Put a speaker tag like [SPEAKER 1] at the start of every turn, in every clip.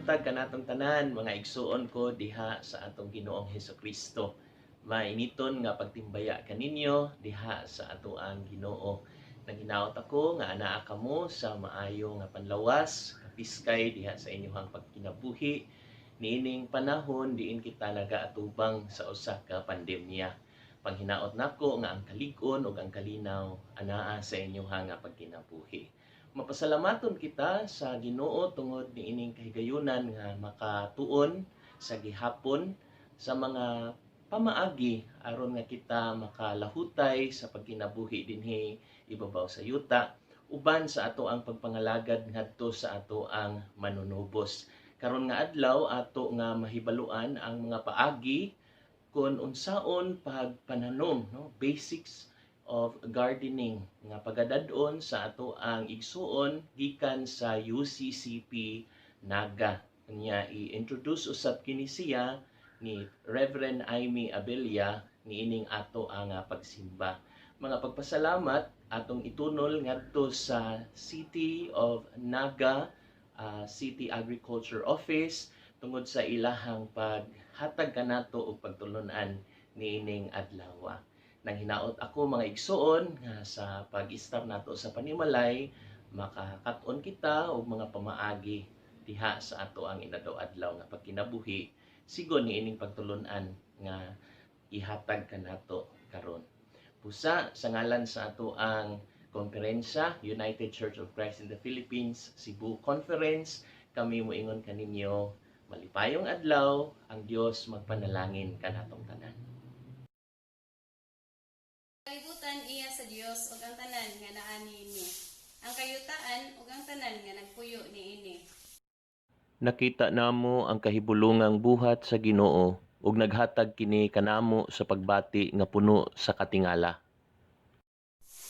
[SPEAKER 1] Buntag kanatong tanan, mga igsuon ko diha sa atong Ginoong Hesukristo. Mainiton nga pagtimbaya kaninyo diha sa atoang Ginoo. Naghinaot ako nga anaa kamo sa maayo nga panlawas, kapiskay diha sa inyong pagkinabuhi niining panahon diin kita nagaatubang sa usa ka pandemya. Panghinaot nako nga ang kalig-on ug ang kalinaw anaa sa inyong nga pagkinabuhi. Mapasalamaton kita sa Ginoo tungod niining kahigayunan nga makatuon sa gihapon sa mga pamaagi aron nga kita makalahutay sa pagkinabuhi dinhi ibabaw sa yuta uban sa ato ang pagpangalagad ngadto sa ato ang manunubos. Karon nga adlaw, ato nga mahibaluan ang mga paagi kon unsaon pagpananom, no, basics of gardening nga pagadad-on sa ato ang igsuon gikan sa UCCP Naga. Nya i-introduce usab kini siya ni Reverend Amy Abella niining ato ang pagsimba. Mga pagpasalamat atong itunol ngadto sa City of Naga, City Agriculture Office, tungod sa ilahang paghatag kanato og pagtulunan niining adlaw. Nang hinaot ako, mga igsuon, nga sa pag-istar nato sa panimalay, makakat-on kita og mga pamaagi diha sa ato ang inadlaw-adlaw nga pagkinabuhi sigon niining pagtulunan nga ihatag kanato karon. Busa sa ngalan sa ato ang komperensya, United Church of Christ in the Philippines Cebu Conference, kami moingon kaninyo, malipayong adlaw, ang Dios magpanalangin kanatong tanan.
[SPEAKER 2] Kalibutan iya sa Dios ug ang tanan nga naa niini. Ang kayutaan ug ang tanan nga nagpuyo niini.
[SPEAKER 1] Nakita namo ang kahibulungang buhat sa Ginoo ug naghatag kini kanamo sa pagbati nga puno sa katingala.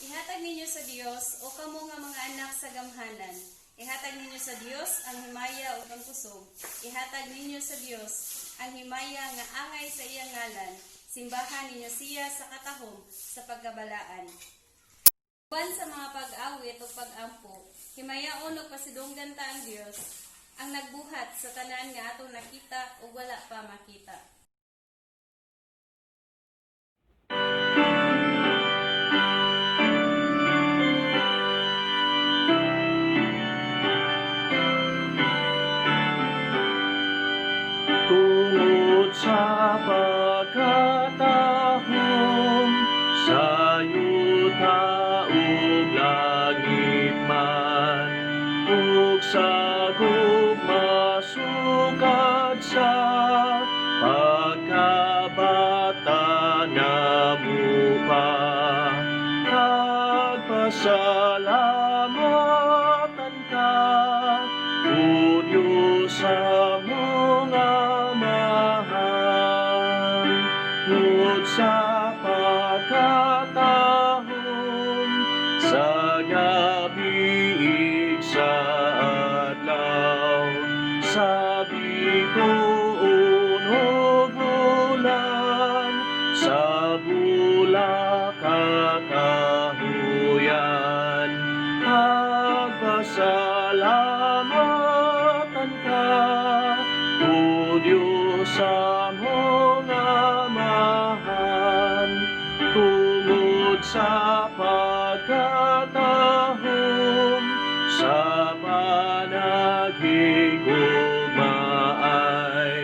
[SPEAKER 2] Ihatag ninyo sa Dios, o kamo nga mga anak sa gamhanan. Ihatag ninyo sa Dios ang himaya ug ang kusog. Ihatag ninyo sa Dios ang himaya nga angay sa iyang ngalan. Simbahan ninyo siya sa katahom sa pagkabalaan. Uban sa mga pag-awit ug pag-ampo, himayaon ug pasidunggan ta ang Dios, ang nagbuhat sa tanan nga atong nakita ug wala pa makita.
[SPEAKER 3] Tungod sa pagkatahom sa yuta ug langit man ug sa gugma sukad sa pagkabata namo pa, pagpasalamatan ka, O Diyos among Amahan, tungod sa pagkatahom sa gabi sa adlaw, sa bituon ug bulan, sa bulak kakahuyan, pagpasalamatan ka, O Diyos among Amahan, tungod sa pagkatahom sa panaghigugmaay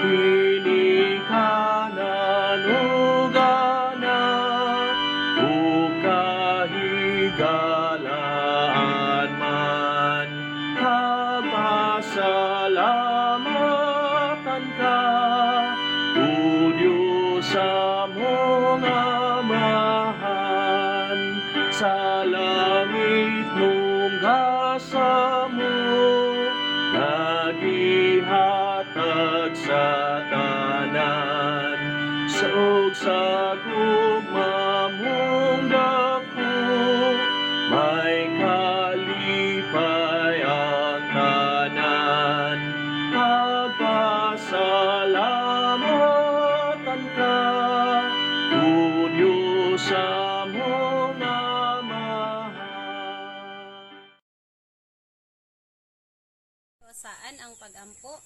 [SPEAKER 3] ginikanan ug anak ug kahigalaan man, pagpasalamatan ka, O Diyos among Amahan, sa langit nung mo nagihatag sa tanan sa ug sa gugma mong dako may kalipay ang tanan, pagpasalamatan ka, O Diyos among Amahan.
[SPEAKER 2] Saan ang pagampo?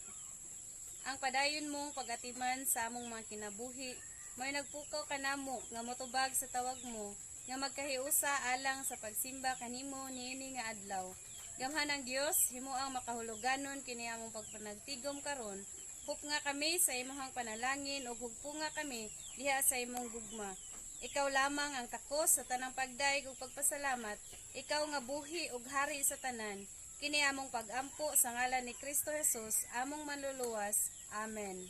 [SPEAKER 2] Ang padayon mong pagatiman sa among mga kinabuhi, may nagpukaw kanamo nga motubag sa tawag mo, nga magkahiusa alang sa pagsimba kanimo niini nga adlaw. Gamhanang Dios, himoang makahuluganon kini among pagpanagtigom karon. Hupnga kami sa imong panalangin ug hugpunga kami diha sa imong gugma. Ikaw lamang ang takos sa tanang pagdayeg ug pagpasalamat. Ikaw nga buhi ug hari sa tanan. Kini among pagampo sa ngalan ni Kristo Jesus, among manluluwas. Amen.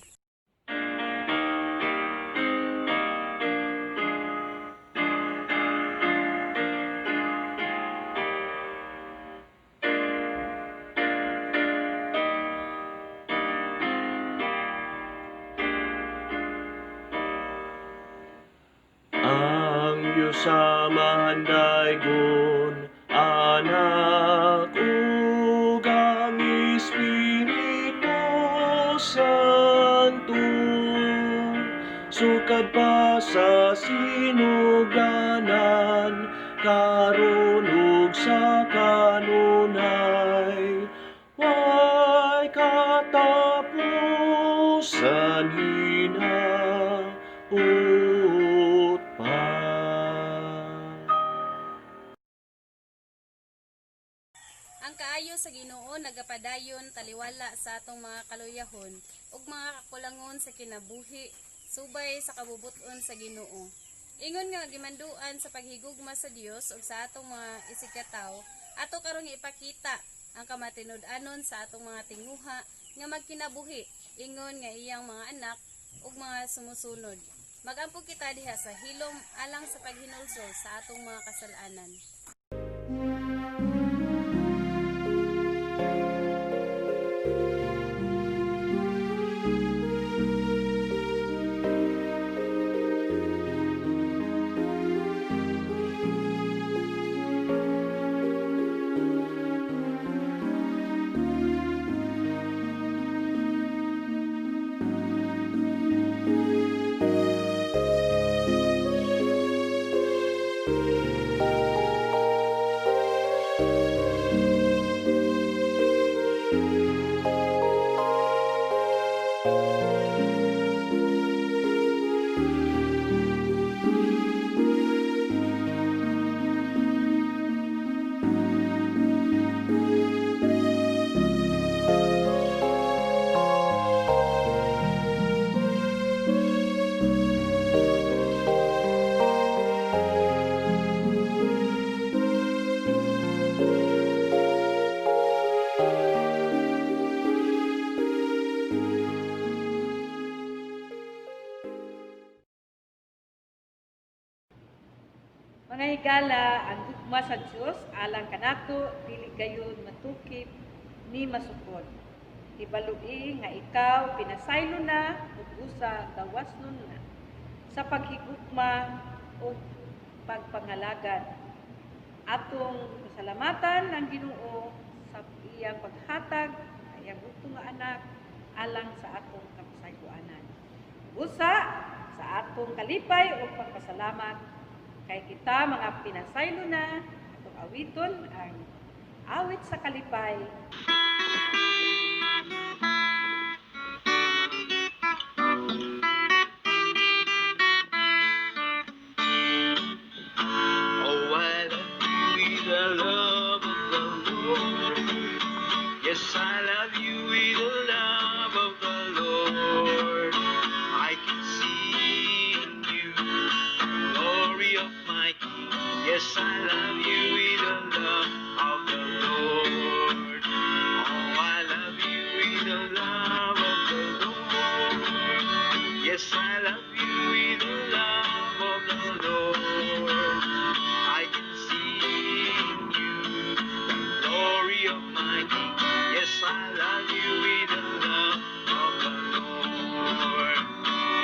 [SPEAKER 3] Ang Diyos Ama handaygon, Anak ug ang Espiritu Santo. Sukad pa sa sinugdanan, karon ug sa kanunay, way katapusan hinaut pa.
[SPEAKER 2] Ang kaayo sa Ginoo nagapadayon taliwala sa atong mga kaluyahon ug mga kakulangon sa kinabuhi subay sa kabubut-on sa Ginoo. Ingon nga gimanduan sa paghigugma sa Dios ug sa atong mga isigkatawo, ato karong ipakita ang kamatinud-anon sa atong mga tinguha nga magkinabuhi ingon nga iyang mga anak ug mga sumusunod. Magampo kita diha sa hilom alang sa paghinulsol sa atong mga kasalanan.
[SPEAKER 4] Mga higala, ang gugma sa Dios alang kanato dili gayud matukip ni masukod. Hibalui nga ikaw pinasaylo na ug usa gawasnon na sa paghigugma ug pagpangalagad. Atong pasalamatan ang Ginoo sa iyang paghatag sa iyang bugtong nga anak alang sa atong kapasayloanan. Usa sa atong kalipay ug pagpasalamat kay kita mga pinasaylo na atong awiton ang awit sa kalipay.
[SPEAKER 5] Oh, I love you with the love of the Lord. Yes, I love you with the love of the Lord. I can see in you the glory of my King. Yes, I love you with the love of the Lord. Oh, I love you with the love of the Lord. Yes, I love you with the love of the Lord. I can see in you the glory of my King. Yes, I love you with the love of the Lord.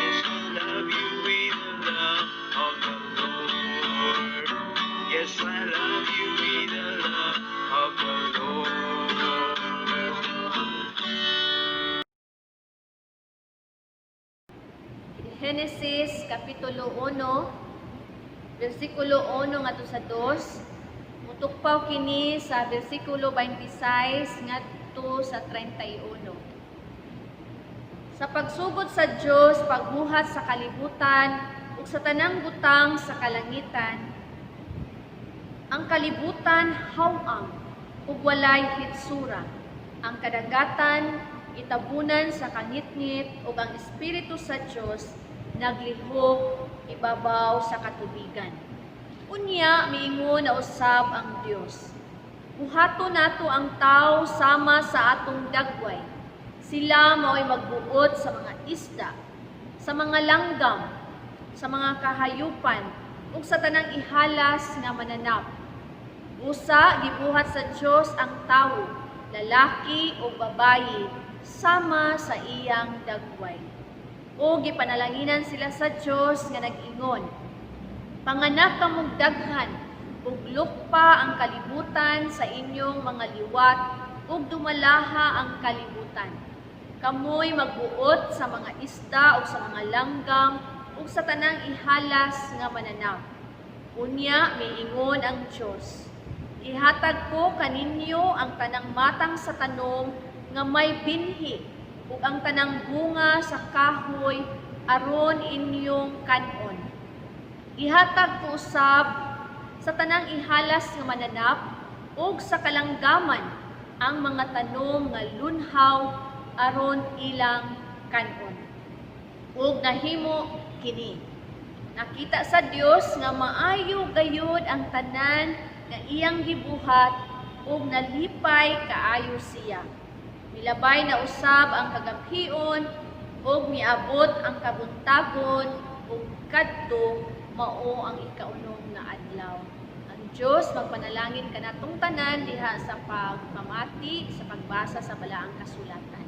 [SPEAKER 5] Yes, I love you with the love of the Lord. Yes, I love you with the love of the Lord.
[SPEAKER 6] Genesis Kapitulo 1, versikulo 1 ngadto sa 2. Mutukpaw kini sa versikulo 26 ngadto ngadto sa 31. Sa pagsugod sa Dios pagbuhat sa kalibutan ug sa tanang butang sa kalangitan, ang kalibutan haw-ang ug walay hitsura. Ang kadagatan gitabunan sa kangitngit ug ang espiritu sa Dios naglihok ibabaw sa katubigan. Unya miingon na usab ang Dios: "Buhaton nato ang tawo sama sa atong dagway. Sila mao'y magbuot sa mga isda, sa mga langgam, sa mga kahayupan, ug sa tanang ihalas nga mananap." Busa gibuhat sa Dios ang tawo, lalaki o babayi, sama sa iyang dagway. O gipanalanginan sila sa Dios nga nag-ingon: "Panganak kamog daghan, ug lukpa ang kalibutan sa inyong mga liwat, ug dumalaha ang kalibutan. Kamoy magbuot sa mga isda ug sa mga langgam ug sa tanang ihalas nga mananap." Unya miingon ang Dios: "Ihatag ko kaninyo ang tanang matang sa tanom nga may binhi ug ang tanang bunga sa kahoy aron inyong kan-on. Ihatag ko usab sa tanang ihalas nga mananap ug sa kalanggaman ang mga tanom nga lunhaw aron ilang kan-on." Ug nahimo kini. Nakita sa Dios nga maayo gayud ang tanan nga iyang gibuhat ug nalipay kaayo siya. Milabay na usab ang kagabhion ug miabot ang kabuntagon, ug kadto mao ang ikaunom nga adlaw. Ang Dios magpanalangin kanatong tanan diha sa pagpamati sa pagbasa sa balaang kasulatan.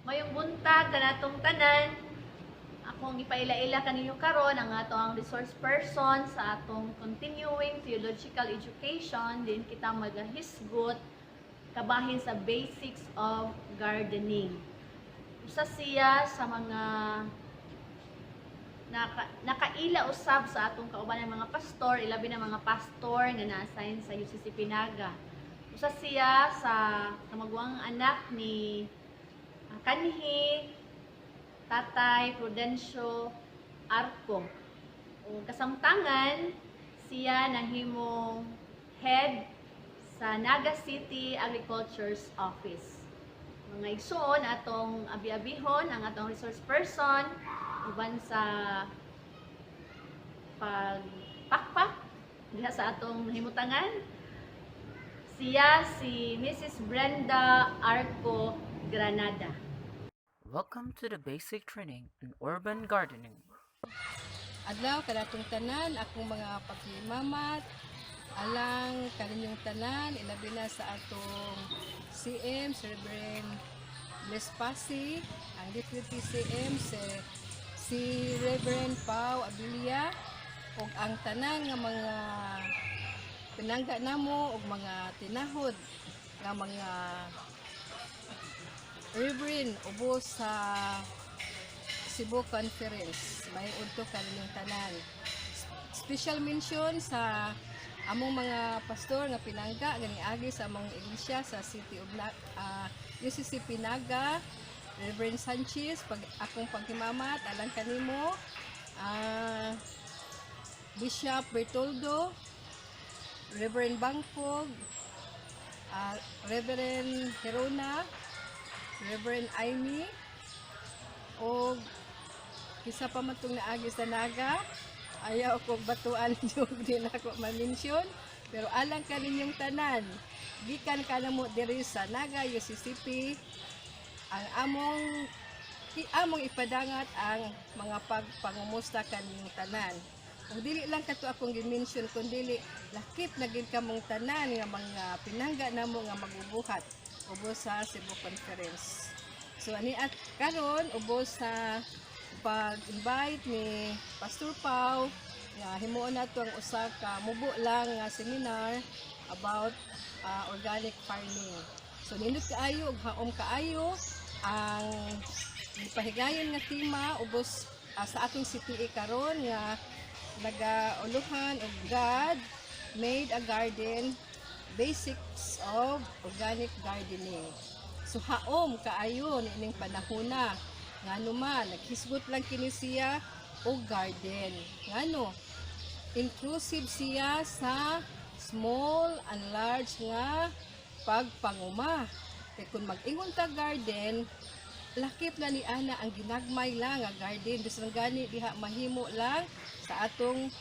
[SPEAKER 6] Mayong buntag kanatong tanan. Akong ipaila-ila kaninyo karon ang ato ang resource person sa atong continuing theological education din kita magahisgot kabahin sa basics of gardening. Usa siya sa mga nakaila usab sa atong kauban ng mga pastor, ilabi na mga pastor nga na-assign sa UCC Pinaga. Usa siya sa kamaguang anak ni kanhi Tatay Prudencio Arco. O kasamtangan siya nahimong head sa Naga City Agriculture's Office. Mga igsuon atong abi-abihon ang atong resource person uban sa pagpakpak diha sa atong nahimutangan. Siya si Mrs. Brenda Arco Granada.
[SPEAKER 7] Welcome to the basic training in urban gardening.
[SPEAKER 8] Adlaw kanatong tanan akong mga paghimamat alang kaninyong tanan, ilabi na sa atong CM si Reverend Les Pasi, ang Deputy CM si Reverend Pau Abilia, ug ang tanan nga mga pinangga namo ug mga tinahod nga mga Reverend ubos sa Cebu Conference. May udto kaninyong tanan. Special mention sa among mga pastor nga pinangga nga niagi sa among iglesia sa City of UCC Pinaga, Reverend Sanchez, pag akong paghimamat alang kanimo, Bishop Bertoldo, Reverend Bangkog, Reverend Herona, Reverend Amy, o kisa pa man tong naagi sa Naga, ayaw ko batuan yung di na ako ma-mention, pero alang ka ninyong tanan, gikan ka na mo diri sa Naga UCCP, ang among ipadangat ang mga pagpangumusta kaninyong tanan. Kung dili lang kato akong gi-mention, kun dili lakip na gid kamong tanan nga mga pinangga namo nga magubuhat ubos sa Cebu Conference. So ani at karon ubos sa pag-invite ni Pastor Pau nga himuon nato ang usa ka mubo lang nga seminar about organic farming. So nindot kaayo ug haom kaayo ang gipahigayon nga tema ubos sa atong CTE karon nga nagauluhan og God made a garden, basics of organic gardening. So haom kaayo niining panahona, ngano man naghisgot lang kini siya og garden. Ngano inclusive siya sa small and large nga pagpanguma. Kay kung mag-ingon ta garden, lakip na ni ana ang ginagmay lang nga garden, bisan gani diha mahimo lang sa atong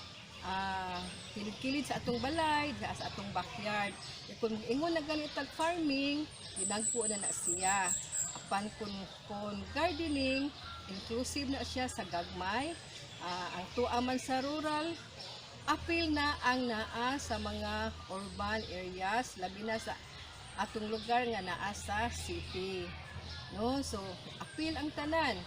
[SPEAKER 8] kilid-kilid sa atong balay, diha sa atong backyard. Kay kung mag-ingon na gani tag farming, ginagpo na na siya. Apan kung gardening, inclusive na siya sa gagmay. Ang tuwa man sa rural, apil na ang naa sa mga urban areas, labi na sa atong lugar nga naa sa city. No? So, apil ang tanan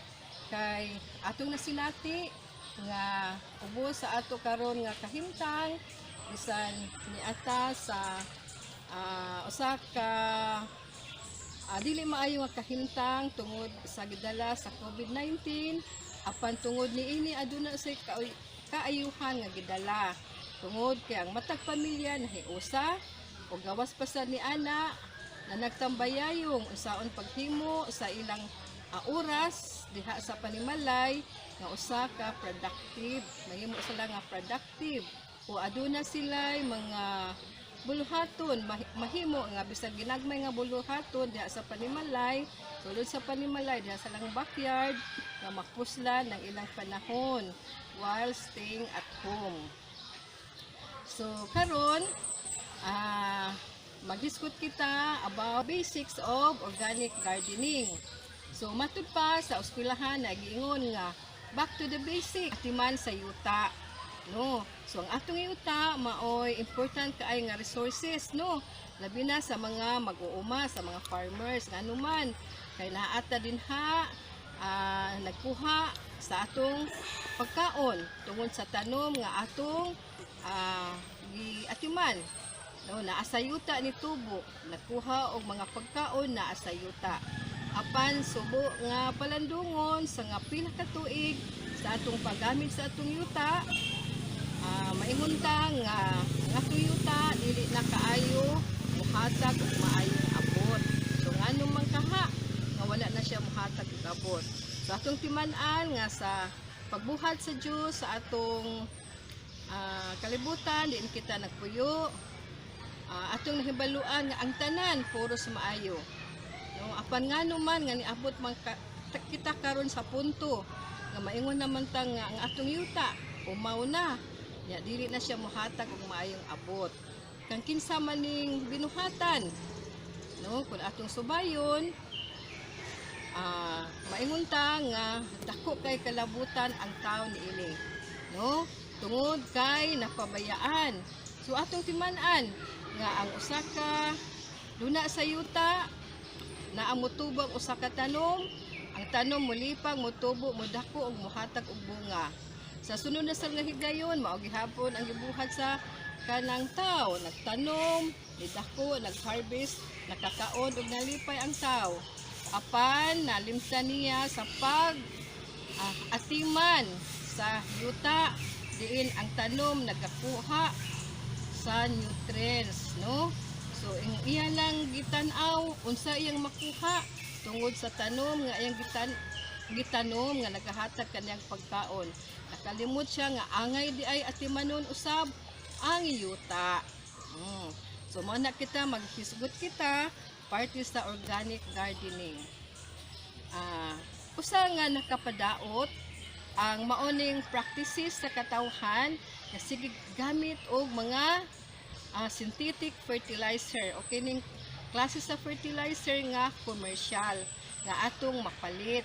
[SPEAKER 8] kay atong nasinati nga ubos sa ato karon nga kahimtang bisan niata sa usa ka dili maayo nga kahimtang tungod sa gidala sa COVID-19, apan tungod niini aduna say kaayuhan nga gidala tungod kay ang matag pamilya nahiusa o gawas pa sa ni ana na nagtambayayong usaon paghimo sa ilang oras diha sa panimalay nga usa ka productive, mahimo sila nga productive o aduna sila mga buluhaton, mahimo nga bisag ginagmay nga buluhaton diha sa panimalay, sulod sa panimalay diha sa lang backyard nga mapuslan ng ilang panahon while staying at home. So karon Mag-discuss kita about basics of organic gardening. So matud pa sa eskwelahan, nagiingon nga back to the basic, atiman sa yuta, no? So ang atong yuta maoy important kaay nga resources, no? Labi na sa mga mag-uuma, sa mga farmers. Ngano man kay naata dinha nagkuha sa atong pagkaon tungod sa tanom nga atong giatiman, no? Naa sa yuta ni tubo, nagkuha og mga pagkaon naa sa yuta. Apan subo nga palandungon sa nga pila ka tuig sa atong paggamit sa atong yuta, maingon ta nga ang atong yuta dili na kaayo muhatag og maayong abot. So ngano man kaha nga wala na siya muhatag og abot? So atong timan-an nga sa pagbuhat sa Dios sa atong kalibutan diin kita nagpuyo, atong nahibaluan nga ang tanan puros maayo, no? Apan ngano man nga niabot man kita karon sa punto nga maingon naman ta nga ang atong yuta umaw na nya, dili na siya muhatag og maayong abot kang kinsa man ning binuhatan, no? Kung atong subayon, maingon ta nga dako kay kalabutan ang tao niini, no? Tungod kay napabayaan. So atong timan-an nga ang usa ka duna sa yuta naa motubo ang usa ka tanom. Ang tanom molipang, motubo, modako ug mohatag og bunga. Sa sunod na sa nga higayon, mao gihapon ang gibuhat sa kanang tao. Nagtanom, nidako, nag-harvest, nakakaon ug nalipay ang tao. Apan nalimtan niya sa pag atiman sa yuta diin ang tanom nagakuha sa nutrients, no? So ang iya lang gitan-aw unsa iyang makuha tungod sa tanom nga iyang gitanom nga nagahatag kaniyang pagkaon. Nakalimot siya nga angay di ay atimanon usab ang yuta. So mao na kita maghisgot kita parte sa organic gardening. Usa nga nakapadaot ang maoning practices sa katawhan nga sige gamit og mga synthetic fertilizer o kining klase sa fertilizer nga commercial nga atong mapalit.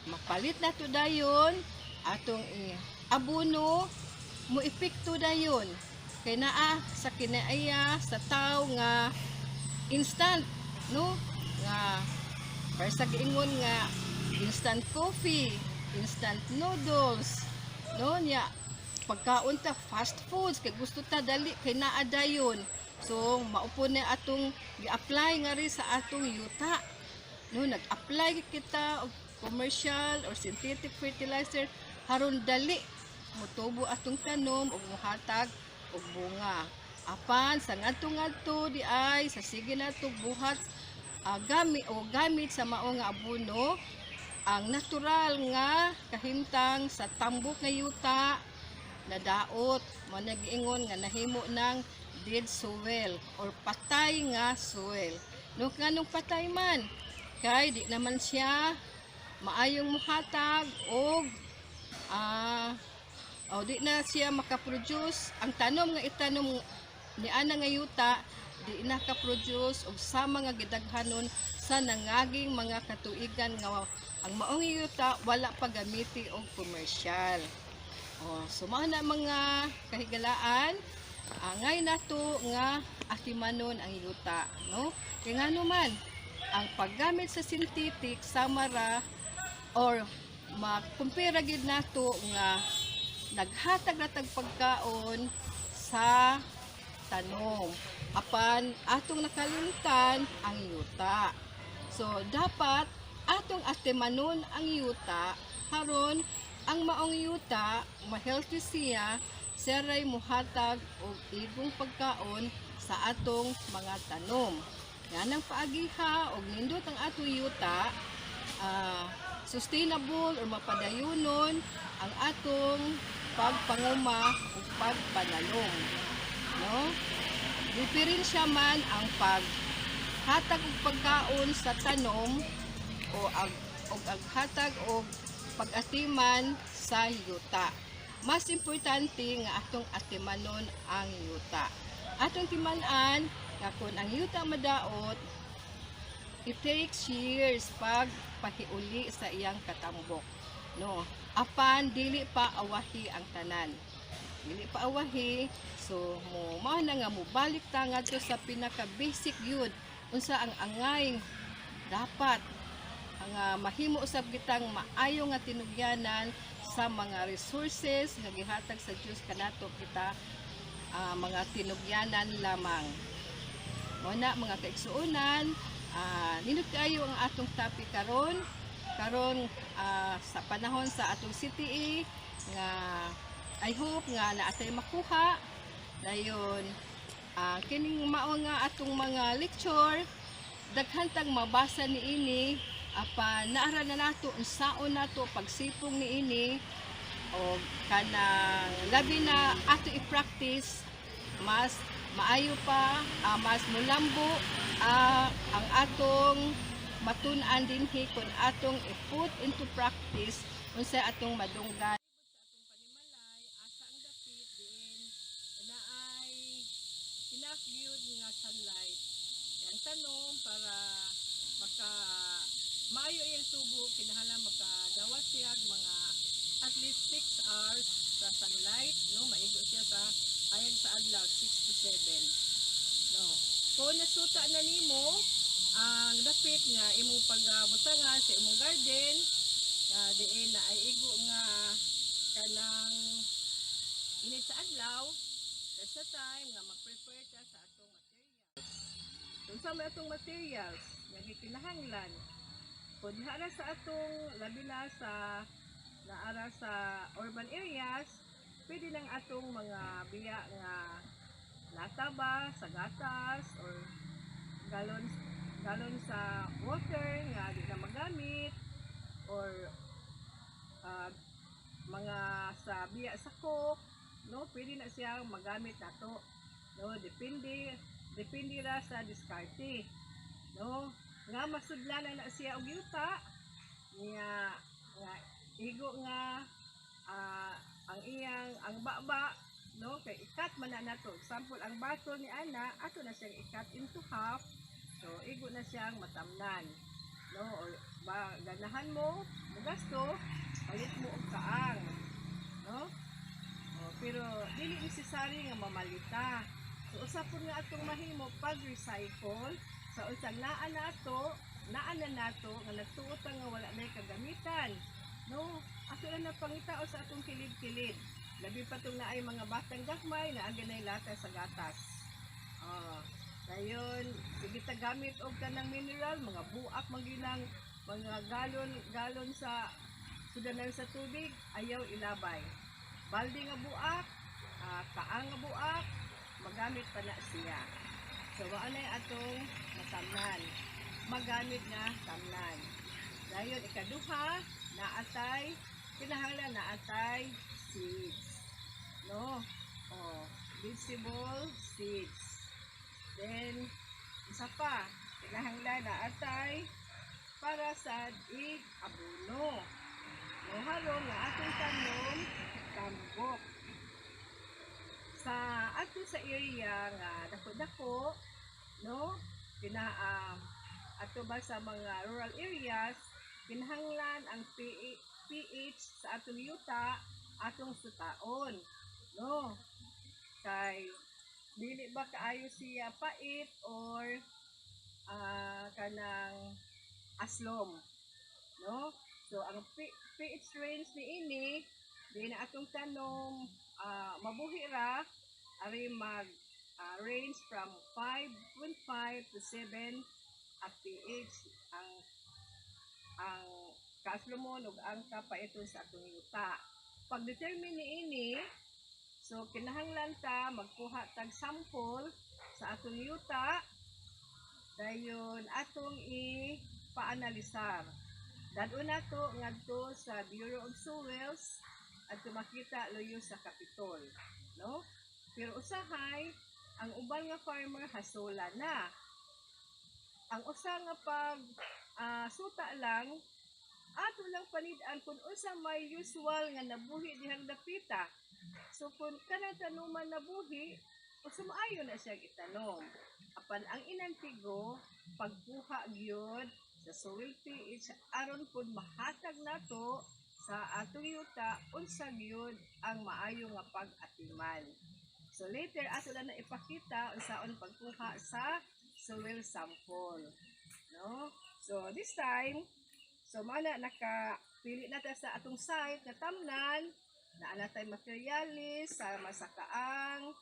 [SPEAKER 8] Mapalit nato dayon, atong abono, mo epekto dayon kay naa sa kinaaya sa tawo nga instant, no? Nga para sa giingon nga instant coffee, instant noodles, no? Nya pagkaon ta fast foods kay gusto ta dali kay naa dayon. So mao na atong gi-apply nga rin sa atong yuta, no? Nag-apply kita og commercial or synthetic fertilizer haron dali motubo atong tanom ug mohatag og bunga. Apan sa ngadto-ngadto di ay sa sige nato buhat gamit o gamit sa mao nga abono, ang natural nga kahimtang sa tambok nga yuta nadaot. Mo nagiingon nga nahimo ng dead soil or patay nga soil, no? Nganong patay man? Kay di naman siya maayong muhatag og o di na siya makaproduce. Ang tanom nga itanom ni ana nga yuta di na ka-produce og sama nga gidaghanon sa nangaging mga katuigan nga ang maong yuta wala pa gamiti og commercial. Oh, so mao na, mga kahigalaan, angay nato nga atimanon ang yuta, no? Kay ngano man ang paggamit sa synthetic sama ra or makumpara gid nato nga naghatag ra tag pagkaon sa tanom, apan atong nakalimtan ang yuta. So dapat atong atimanon ang yuta haron ang maong yuta ma-healthy siya, siray muhatag og igong pagkaon sa atong mga tanom. Nganang paagiha og nindot ang atong yuta, sustainable or mapadayunon ang atong pagpanguma ug pagpananom, no? Diferensya man ang paghatag og pagkaon sa tanom o ag og aghatag og pag-atiman sa yuta. Mas importante nga atong atimanon ang yuta. Atong timan-an nga kung ang yuta madaot, it takes years pag pahiuli sa iyang katambok, no? Apan dili pa awahi ang tanan, dili pa awahi. So mo mao na nga mobalik ta ngadto sa pinaka basic yun, unsa ang angay dapat ang mahimo usab kitang maayo nga tinugyanan sa mga resources nga gihatag sa Dios kanato kita, mga tinugyanan lamang. Mao na, mga kaigsuonan, nindot kaayo ang atong topic karon karon sa panahon sa atong CTE nga I hope nga naatay makuha dayon. Kining mao nga atong mga lecture, daghan tang mabasa niini, apan naara na nato unsaon nato pagsipong niini o kanang labi na ato i-practice, mas maayo pa, mas mulambo ang atong matun-an dinhi kung atong i-put into practice unsa atong madunggan sa atong panimalay. Asa ang dapit diin naay enough gyud nga sunlight ang tanom para maka maayo iyang tubo, kinahanglan makadawat siya og mga at least 6 hours sa sunlight, no? Maigo siya sa ayag sa adlaw, 6 to 7, no? Kung nasuta na nimo ang dapit nga imong pagbutangan sa imong garden nga diin na ay igo nga kanang init sa adlaw, that's the time nga mag-prepare ta sa atong materials. Unsa may atong materials nga gikinahanglan? Kung diha ra sa atong, labi na sa naara sa urban areas, pwede nang atong mga biya nga lata ba sa gatas or galon galon sa water nga di na magamit or mga sa biya sa Coke, no? Pwede na siya magamit nato, no? Depende depende ra sa diskarte, no? Nga masudlan na na siya og yuta niya nga igo nga ang iyang ang baba, no? Kay i-cut man na nato. Example, ang bottle ni ana, ato na siyang i-cut into half, so igo na siyang matamnan, no? Or ba ganahan mo mugasto, palit mo og kaang, no? Oh, pero dili necessary nga mamalita. So usa pud nga atong mahimo, pag recycle sa unsang naa nato, naa na nato nga nagtuo ta nga wala na kagamitan, no? Ato na napangitao sa atong kilid-kilid, labi pa tong naay mga batang gagmay na nay lata sa gatas. Oh, dayon sige ta gamit og kanang mineral, mga buak man ginang mga galon galon sa sudanan sa tubig, ayaw ilabay. Balde nga buak, kaang nga buak, magamit pa na siya. So mao na atong matamnan, magamit nga tamnan. Dayon ikaduha, naatay kinahanglan naatay seeds, no? Oh, vegetable seeds. Then isa pa, kinahanglan naatay para sa ig abono, no? Haron nga atong tanom tambok sa ato sa area nga dako-dako, no? Kina ato ba sa mga rural areas, kinahanglan ang pH sa atong yuta atong sutaon, no? Kay dili ba kaayo siya pait or kanang aslom, no? So ang pH range niini di na atong tanom mabuhi ra ari mag range from 5.5 to 7 at pH ang kaaslomon ug ang kapaiton sa atong yuta. Pag determine niini, so kinahanglan ta magkuha tag sample sa atong yuta, dayon atong i-paanalisar. Dad-on nato ngadto sa Bureau of Soils at makita luyo sa Capitol, no? Pero usahay ang uban nga farmer hasola na. Ang usa nga pag suta lang, ato lang panid-an kung unsa may usual nga nabuhi dihang dapita. So kung kanang tanuman nabuhi, O sumaayo na siya itanom. Apan ang inantigo, pagkuha gyud sa soil pH aron pud mahatag nato sa atong yuta unsa gyud ang maayo nga pag-atiman. So later ato na na ipakita unsaon pagkuha sa soil sample. No? So this time, so mana nakapili na ta sa atong site nga tamnan, naa na tay materialis sa masakaang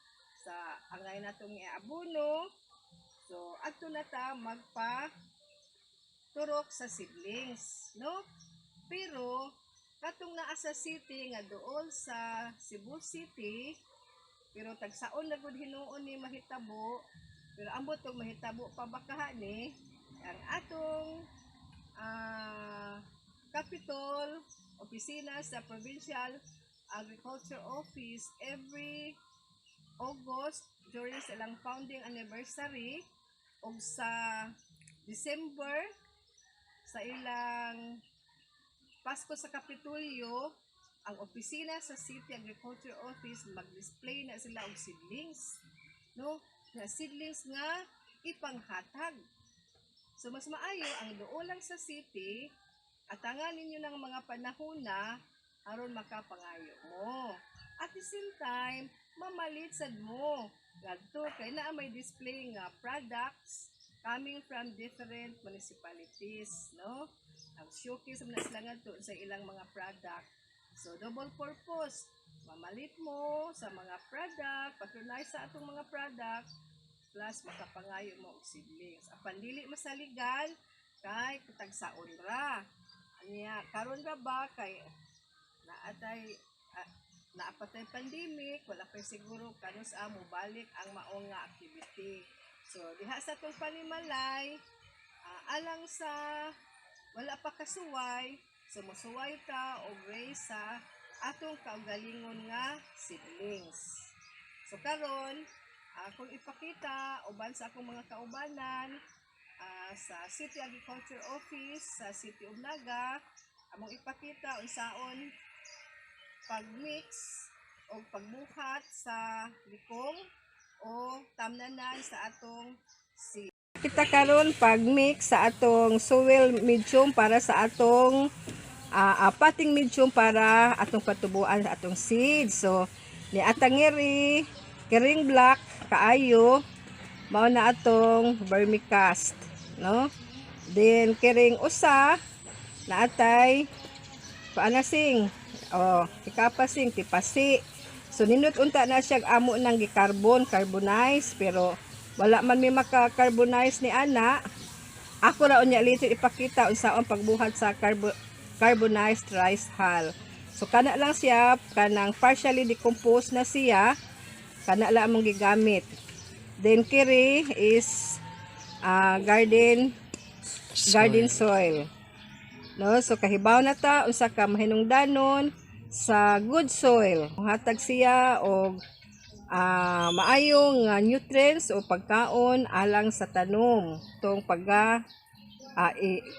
[SPEAKER 8] sa angay natong iabuno. So adto na ta magpa turok sa seedlings, no? Pero katong naa sa city nga duol sa Cebu City, pero tagsaon na gud hinuon ni mahitabo, pero ambot og mahitabo pa baka ni ang atong Capitol opisina sa Provincial Agriculture Office, every August during silang founding anniversary ug sa December sa ilang Pasko sa Kapitolyo, ang opisina sa City Agriculture Office mag-display na sila og seedlings, no, na seedlings nga ipanghatag. So mas maayo ang duol lang sa city, atangan ninyo ng mga panahon na aron makapangayo mo. At the same time, mamalit sad mo ngadto kay naa may display nga products coming from different municipalities, no? Ang showcase man na sila ngadto sa ilang mga product. So double purpose, mamalit mo sa mga product, patronize sa atong mga product, plus makapangayo mo og seedlings. Apan dili masaligan kay tagsaon ra. Anya karon ra ba kay naatay naapatay pandemic, wala pa siguro kanus-a mobalik ang maong nga activity. So diha sa atong panimalay, alang sa wala pa kasuway, so mosuway ta og raise sa atong kaugalingon nga seedlings. So karon, akong ipakita uban sa akong mga kaubanan sa City Agriculture Office sa City of Naga, among ipakita unsaon pagmix o pagbuhat sa likong o tamnanan sa atong seed. Kita karon pag-mix sa atong soil medium para sa atong potting medium para atong patubuan sa atong seeds. So ni atangiri kiring black kaayo, mao na atong vermicast, no? Then kiring usa naatay paanasing oh tikapasing tipasi. So nindot unta na siya amo nang gikarbon carbonize, pero wala man mi maka-carbonize ni ana. Ako ra unya later ipakita unsaon pagbuhat sa carbonized rice hull. So kana lang siya, kanang partially decomposed na siya, kana lang among gigamit. Then kiri is garden soil. No, so kahibaw na ta unsa ka mahinungdanon sa good soil. Hatag siya og maayong nutrients o pagkaon alang sa tanom tong pagga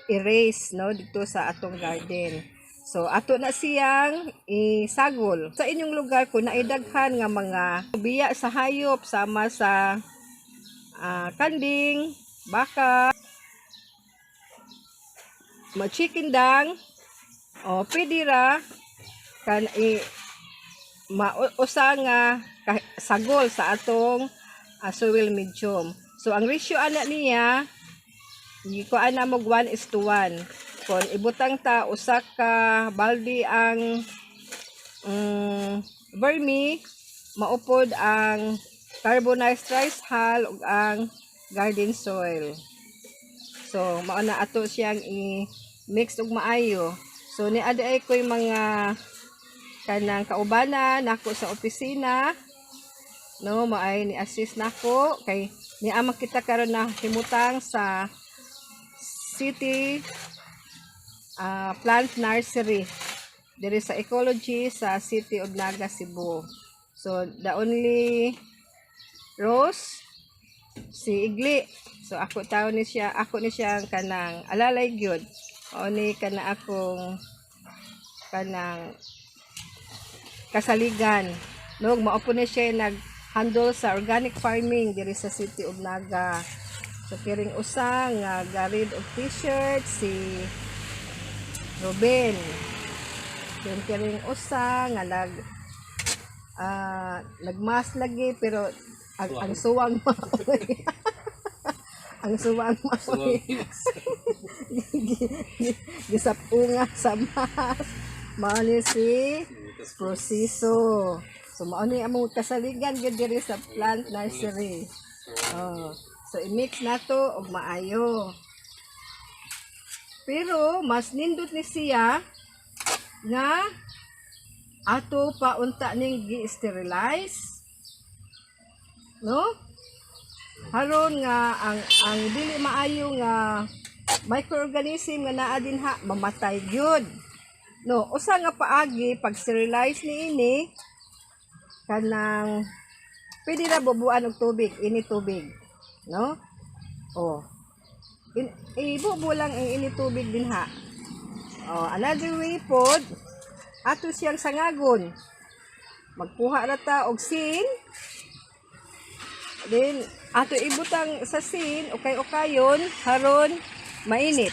[SPEAKER 8] erase, no, dito sa atong garden. So ato na siyang isagol. Sa inyong lugar kung naidaghan nga mga biya sa hayop sama sa kanding, baka, ma chicken dung, o pwede ra kan i mausa nga sagol sa atong soil medium. So ang ratio ana niya, gikuan na mo 1:1. Kung ibutang ta usa ka balde ang vermi, maupod ang carbonized rice hull ug ang garden soil. So mao na ato siyang i-mix og maayo. So ni ada ay ko'y mga kanang kaubanan nako sa opisina, no, maay ni assist nako kay ni ama kita karon na himutang sa City Plant Nursery diri sa Ecology sa City of Naga, Cebu. So the only rose si Igli. So ako tao ni siya, ako ni siya kanang alalay gyud. O ni kana akong kanang kasaligan. No, mao po ni siya naghatag handle sa organic farming diri sa City of Naga. So kiring usa nga garid og t-shirt si Ruben. Then kiring usa nga nagmas lagi pero ang suwang maoy. Ang suwang maoy. Gisapunga sa mas. Mao ni si Proceso. So mao ni among kasaligan gyud diri sa plant nursery. Oh. So i-mix nato og maayo. Pero mas nindot ni siya nga ato pa unta ning gi-sterilize. No? Haron nga ang dili maayo nga microorganism nga naa dinha mamatay gyud. No, usa nga paagi pag sterilize niini, kanang pwede ra bubuan og tubig, ini tubig, no? Oh. Ibubo lang ang ini tubig dinha. Oh, another way pod ato siyang sangagon. Magkuha ra ta og sin. Then ato ibutang sa sin, ukay-ukayon haron mainit.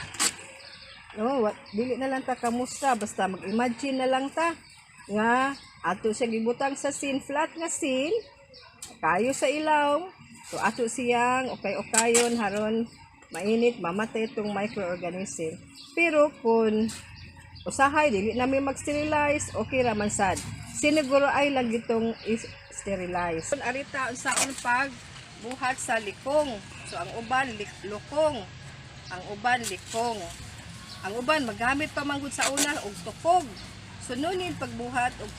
[SPEAKER 8] No, what, dili na lang ta kamusta, basta mag-imagine na lang ta nga ato siya gibutang sa sin, flat nga sin, kayo sa ilawom. So ato siyang ukay-ukayon haron mainit, mamatay itong microorganism. Pero kung usahay dili nami mag-sterilize, okay ra man sad. Siniguro ay lang gitong sterilize. Arita unsaon pag buhat sa likong. So ang uban lukong. Ang uban likong. Ang uban magamit pa manggod sa una og tukog. So nunin pagbuhat og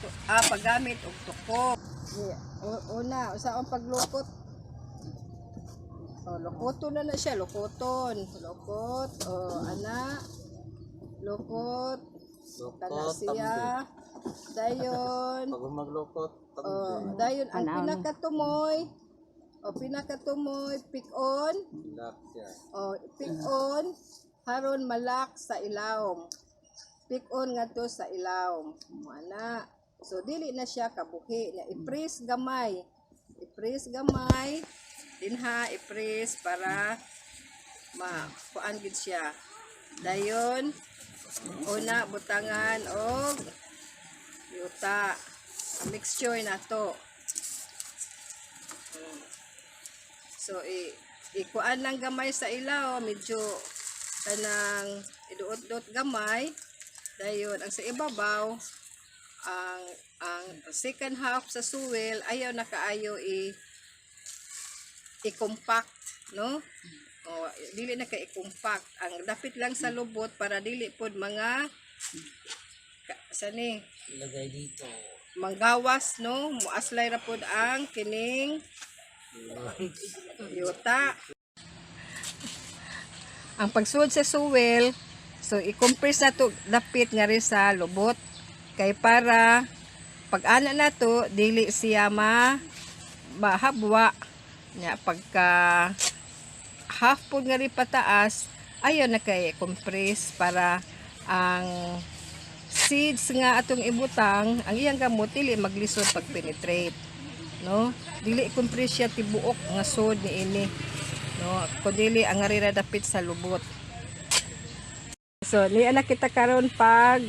[SPEAKER 8] paggamit og tukog. Yeah. Una, usaon paglukot? Oh, lukoton na na siya, lukoton. Lukot, oh, ana. Lukot. Kana siya. Dayon.
[SPEAKER 9] Pag maglukot,
[SPEAKER 8] Oh, dayon ang pinakatumoy. O pinakatumoy, pick on.
[SPEAKER 9] Lock siya.
[SPEAKER 8] O pick on haron malak sa ilawom. Pick on ngadto sa ilawom. Ana. So dili na siya kabuhi na i-press gamay. I-press gamay dinha, i-press para ma kuan gid siya. Dayon una butangan og yuta. Ang mixture na to. So ikuan lang gamay sa ilaw, medyo kanang iduot-duot gamay. Dayon ang sa ibabaw, ang second half sa soil ayaw na kaayo i-compact, no? O dili na kay i-compact. Ang dapit lang sa lubot para dili pod mga sani
[SPEAKER 9] Lagay dito.
[SPEAKER 8] manggawas, no? Muaslay ra pod ang kining yuta. Ang pagsuod sa soil, so i-compress na to dapit nga rin sa lubot kay para pag ana na to dili siya ma mahabwa nya. Pagka half pod nga rin pataas, ayaw na kay compress para ang seeds nga atong ibutang, ang iyang gamot dili maglisod pag penetrate, no? Dili compress siya tibuok nga sod niini, no? Kun dili ang ari ra dapit sa lubot. So niya na kita karon pag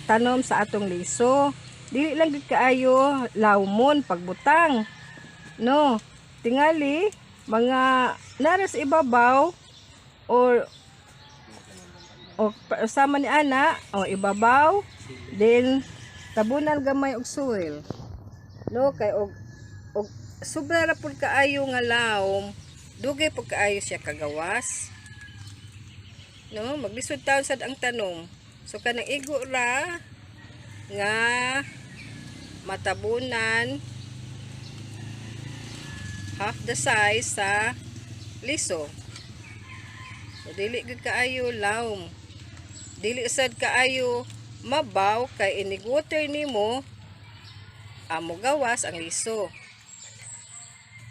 [SPEAKER 8] tanom sa atong liso. Dili lang gid kaayo lawmon pagbutang, no? Tingali mga naras ibabaw or o sama ni ana o ibabaw, then tabunan gamay og soil, no? Kay og sobra ra pud kaayo nga lawom, dugay pud kaayo siya kagawas, no? Maglisod taon sad ang tanom. So kanang igo ra nga matabunan half the size sa liso. So dili gud kaayo lawom, dili sad kaayo mabaw kay inig water nimo amo gawas ang liso,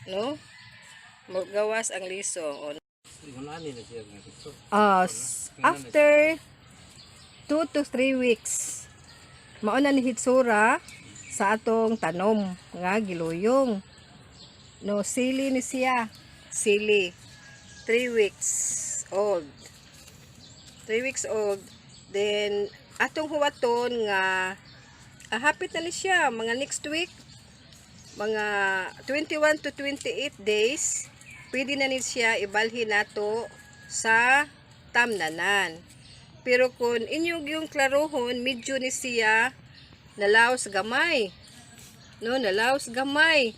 [SPEAKER 8] no? Mogawas ang liso. O,
[SPEAKER 9] Wala ni na siya nga gusto.
[SPEAKER 8] After 2 to 3 weeks mao na ni hitsura sa atong tanom nga giluyong. No, sili ni siya. Sili. 3 weeks old. 3 weeks old. Then atong huwaton nga hapit na ni siya mga next week, mga 21 to 28 days, pwede na ni siya ibalhin nato sa tamnanan. Pero kung inyong yung klarohon, medyo ni siya nalaos gamay. No, nalaos gamay.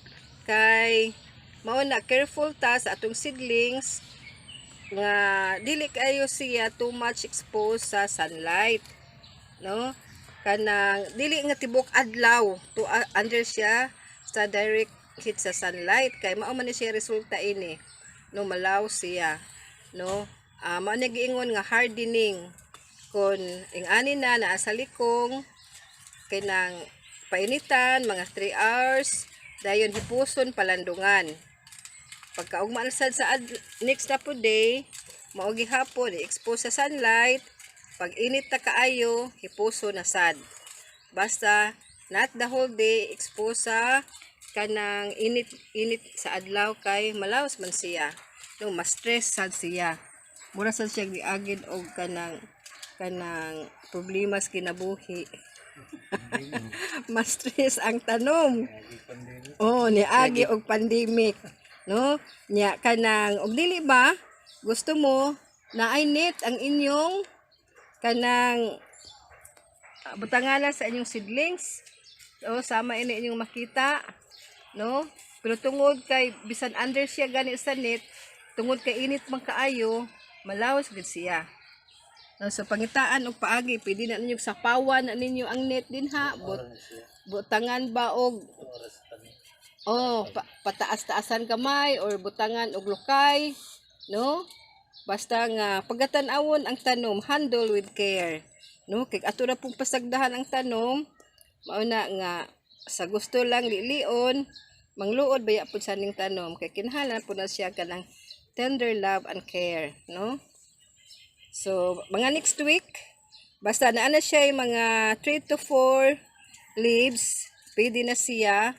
[SPEAKER 8] Kay mao na, careful ta sa atong seedlings nga dili kayo siya too much exposed sa sunlight. No? Kanang dili nga tibok adlaw to under siya sa direct hit sa sunlight kay mao man ni siya resulta ini, no, malaw siya, no. Mao na giingon nga hardening kon ing-ani na naa sa likong kay nang painitan mga 3 hours, dayon hipuson, palandungan. Pagkaugma na sad sa next na po day, mao gihapon i-expose sa sunlight. Pag init na kaayo, hipuso na sad. Basta not the whole day expose sa kanang init init sa adlaw kay malaos man siya, no, mas stress sad siya. Mura sad siya giagid og kanang problema sa kinabuhi. Mas stress ang tanom. Oh, niagi og pandemic, no? Nya kanang og dili ba gusto mo na ay net ang inyong kanang butangalan sa inyong seedlings. O sama ini inyong makita, no? Pero tungod kay bisan under siya gani sa net, tungod kay init man kaayo, malawas gid siya. No, so pangitaan og paagi, pwede na ninyo sapawan na ninyo ang net din ha. Butangan ba og oh, pataas-taasan kamay or butangan og lukay, no? Basta nga pagatan-awon ang tanom, handle with care. No, kay ato ra pong pasagdahan ang tanom, mao na nga sa gusto lang lilion, mangluod baya pud sa ning tanom kay kinahanglan pud na siya kanang tender love and care, no? So, mga next week, basta naa na siya yung mga 3 to 4 leaves, pwede na siya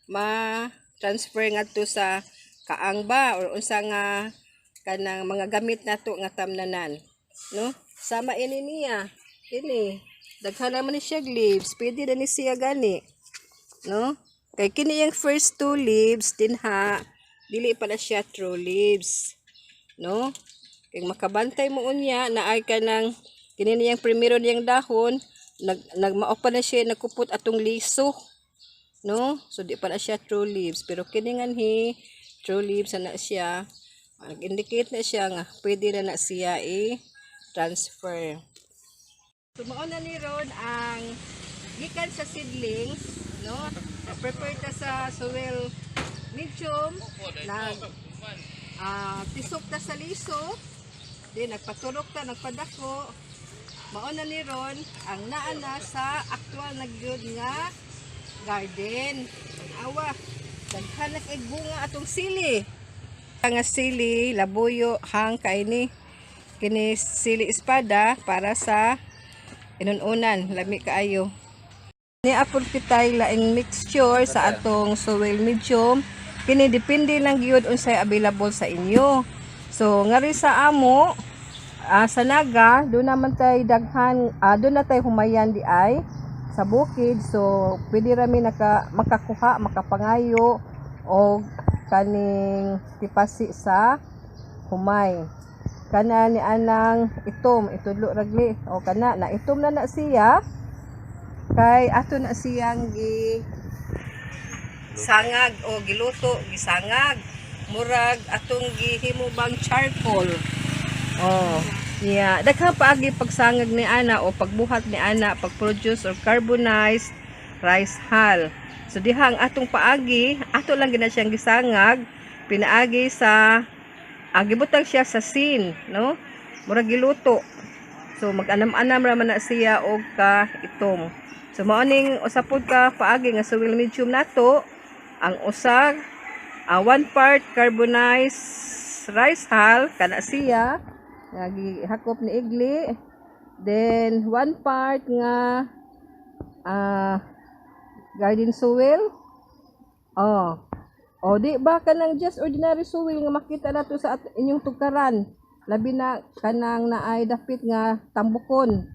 [SPEAKER 8] ma-transfer ngadto sa kaang ba or unsa nga kanang mga gamit nato nga tamnanan, no? Sama ini niya. Ini daghan naman ni siya leaves, pwede na ni siya gani, no? Kay kini yung first two leaves din ha, dili pa na siya true leaves, no? Kay makabantay mo unya na ay kanang kini niyang primero niyang dahon, nagmao pa na siya nagkupot atong liso, no? So di pa na siya true leaves, pero kini nganhi true leaves na siya. Nag-indicate na siya nga pwede na na siya i-transfer. So mao na ni ron ang gikan sa seedlings, no? Prepare ta sa soil medium, nag tisok ta sa liso, di nagpaturok ta, nagpadako. Mao na ni ron ang naa na sa aktual na gyud nga garden. Awa, daghan na kay bunga atong sili. Nga sili, labuyo, hang kay ni. Kini sili espada para sa inununan, lami kaayo. Ni apod kitay laing mixture sa atong soil medium. Kini depende lang gyud unsay available sa inyo. So ngari sa amo sa Naga, doon naman tay daghan, doon na tay humayan di ay sa bukid. So pwede ra mi makakuha, makapangayo og kaning tipasi sa humay. Kana ni anang itom, itudlo ragli o kana na itom na na siya kay ato na siyang gi sangag o giluto, gisangag, murag atong gihimo bang charcoal. Oh, yeah, daghan paagi pagsangag ni ana o pagbuhat ni ana, pag-produce or carbonized rice hull. So diha ang atong paagi, ato lang gina siyang gisangag pinaagi sa gibutang siya sa sin, no? Murag giluto. So mag-anam-anam ra man na siya og ka itom. So mao ning usa pud ka paagi nga soil medium nato, ang usa one part carbonized rice hull kana siya nga gihakop ni Igli, then one part nga garden soil, oh. O di ba kanang just ordinary soil nga makita nato sa inyong tugkaran, labi na kanang naay dapit nga tambukon.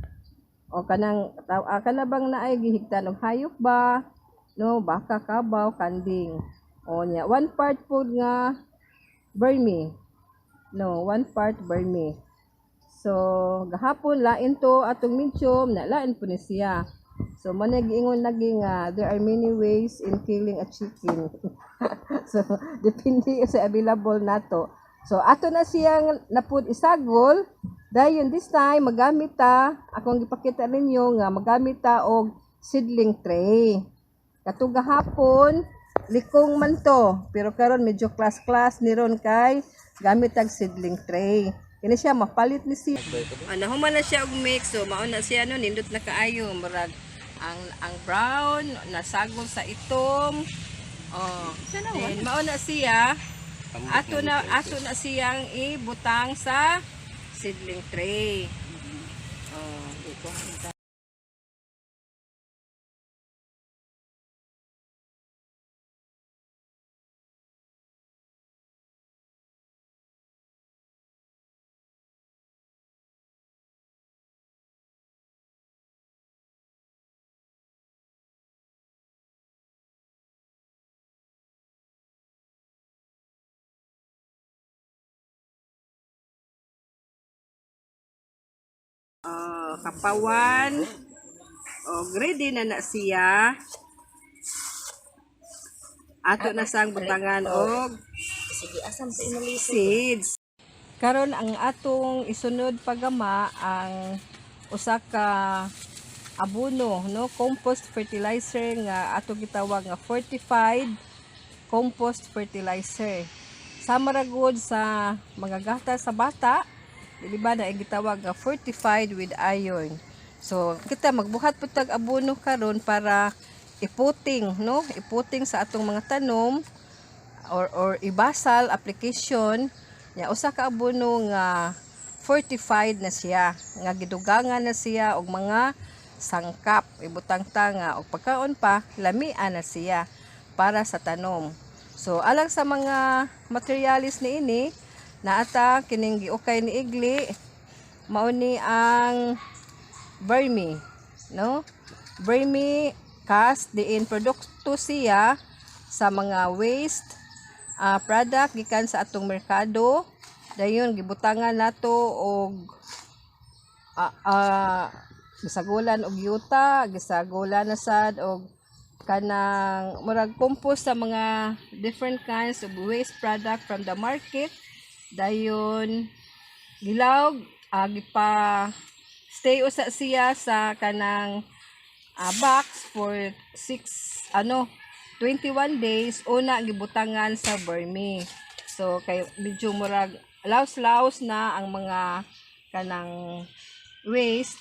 [SPEAKER 8] O kanang kana bang naay gihigtan og hayop ba, no, baka, kabaw, kanding. O nya, one part pod nga vermi. No, one part vermi. So gahapon lain to atong medium na lain po ni siya. So man giingon lagi nga there are many ways in killing a chicken. So depende sa available nato. So ato na siyang napud isagol. Dayon this time magamit ta, akong gipakita ninyo nga magamit ta og seedling tray. Kato gahapon likong man to, pero karon medyo class-class ni ron kay gamit tag seedling tray. Kini siya mapalit ni siya. Nahuman na siya og mix, so mao na siya no, nindot na kaayo murag ang brown nasagol sa itom. Oh, then mao na siya, ato na siyang ibutang sa seedling tray. Oh. Oh, kapawan. Oh, ready na na siya. Ato na sang butangan og
[SPEAKER 10] Sige, asam sa inalisa.
[SPEAKER 8] seeds. Karon ang atong isunod pagama ang usa ka abono, no, compost fertilizer nga ato gitawag nga fortified compost fertilizer. Sama ra gud sa mga gatas sa bata, dili ba na gitawag nga fortified with iron. So kita magbuhat pud tag abono karon para iputing, no, iputing sa atong mga tanom or ibasal application nya usa ka abono nga fortified na siya, nga gidugangan na siya og mga sangkap, ibutang ta nga og pagkaon pa lamian na siya para sa tanom. So alang sa mga materialis niini, naata kining giukay ni Igli, mao ni ang vermi, no, vermi cast diin produkto siya sa mga waste product gikan sa atong merkado. Dayon gibutangan nato og gisagulan og yuta, gisagulan na sad og kanang murag compost sa mga different kinds of waste product from the market. Dayon gilawg, gipa stay usa siya sa kanang box for 6 ano 21 days una gibutangan sa vermi. So kay medyo murag laos-laos na ang mga kanang waste,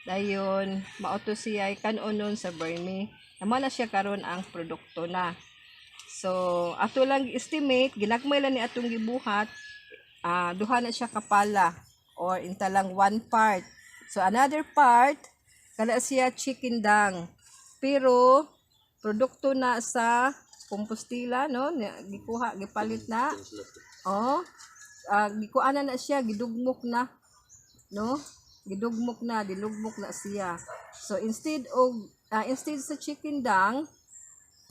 [SPEAKER 8] dayon mauto siya kanunon sa vermi. Tama na siya karon ang produkto na. So ato lang estimate, ginagmay lang ni atong gibuhat, duha na siya kapala or intalang one part. So another part kada siya chicken dung, pero produkto na sa kompostila, no, gikuha gipalit na, oh, gikuha na na siya, gidugmok na, no, gidugmok na, dilugmok na siya. So instead og instead sa chicken dung,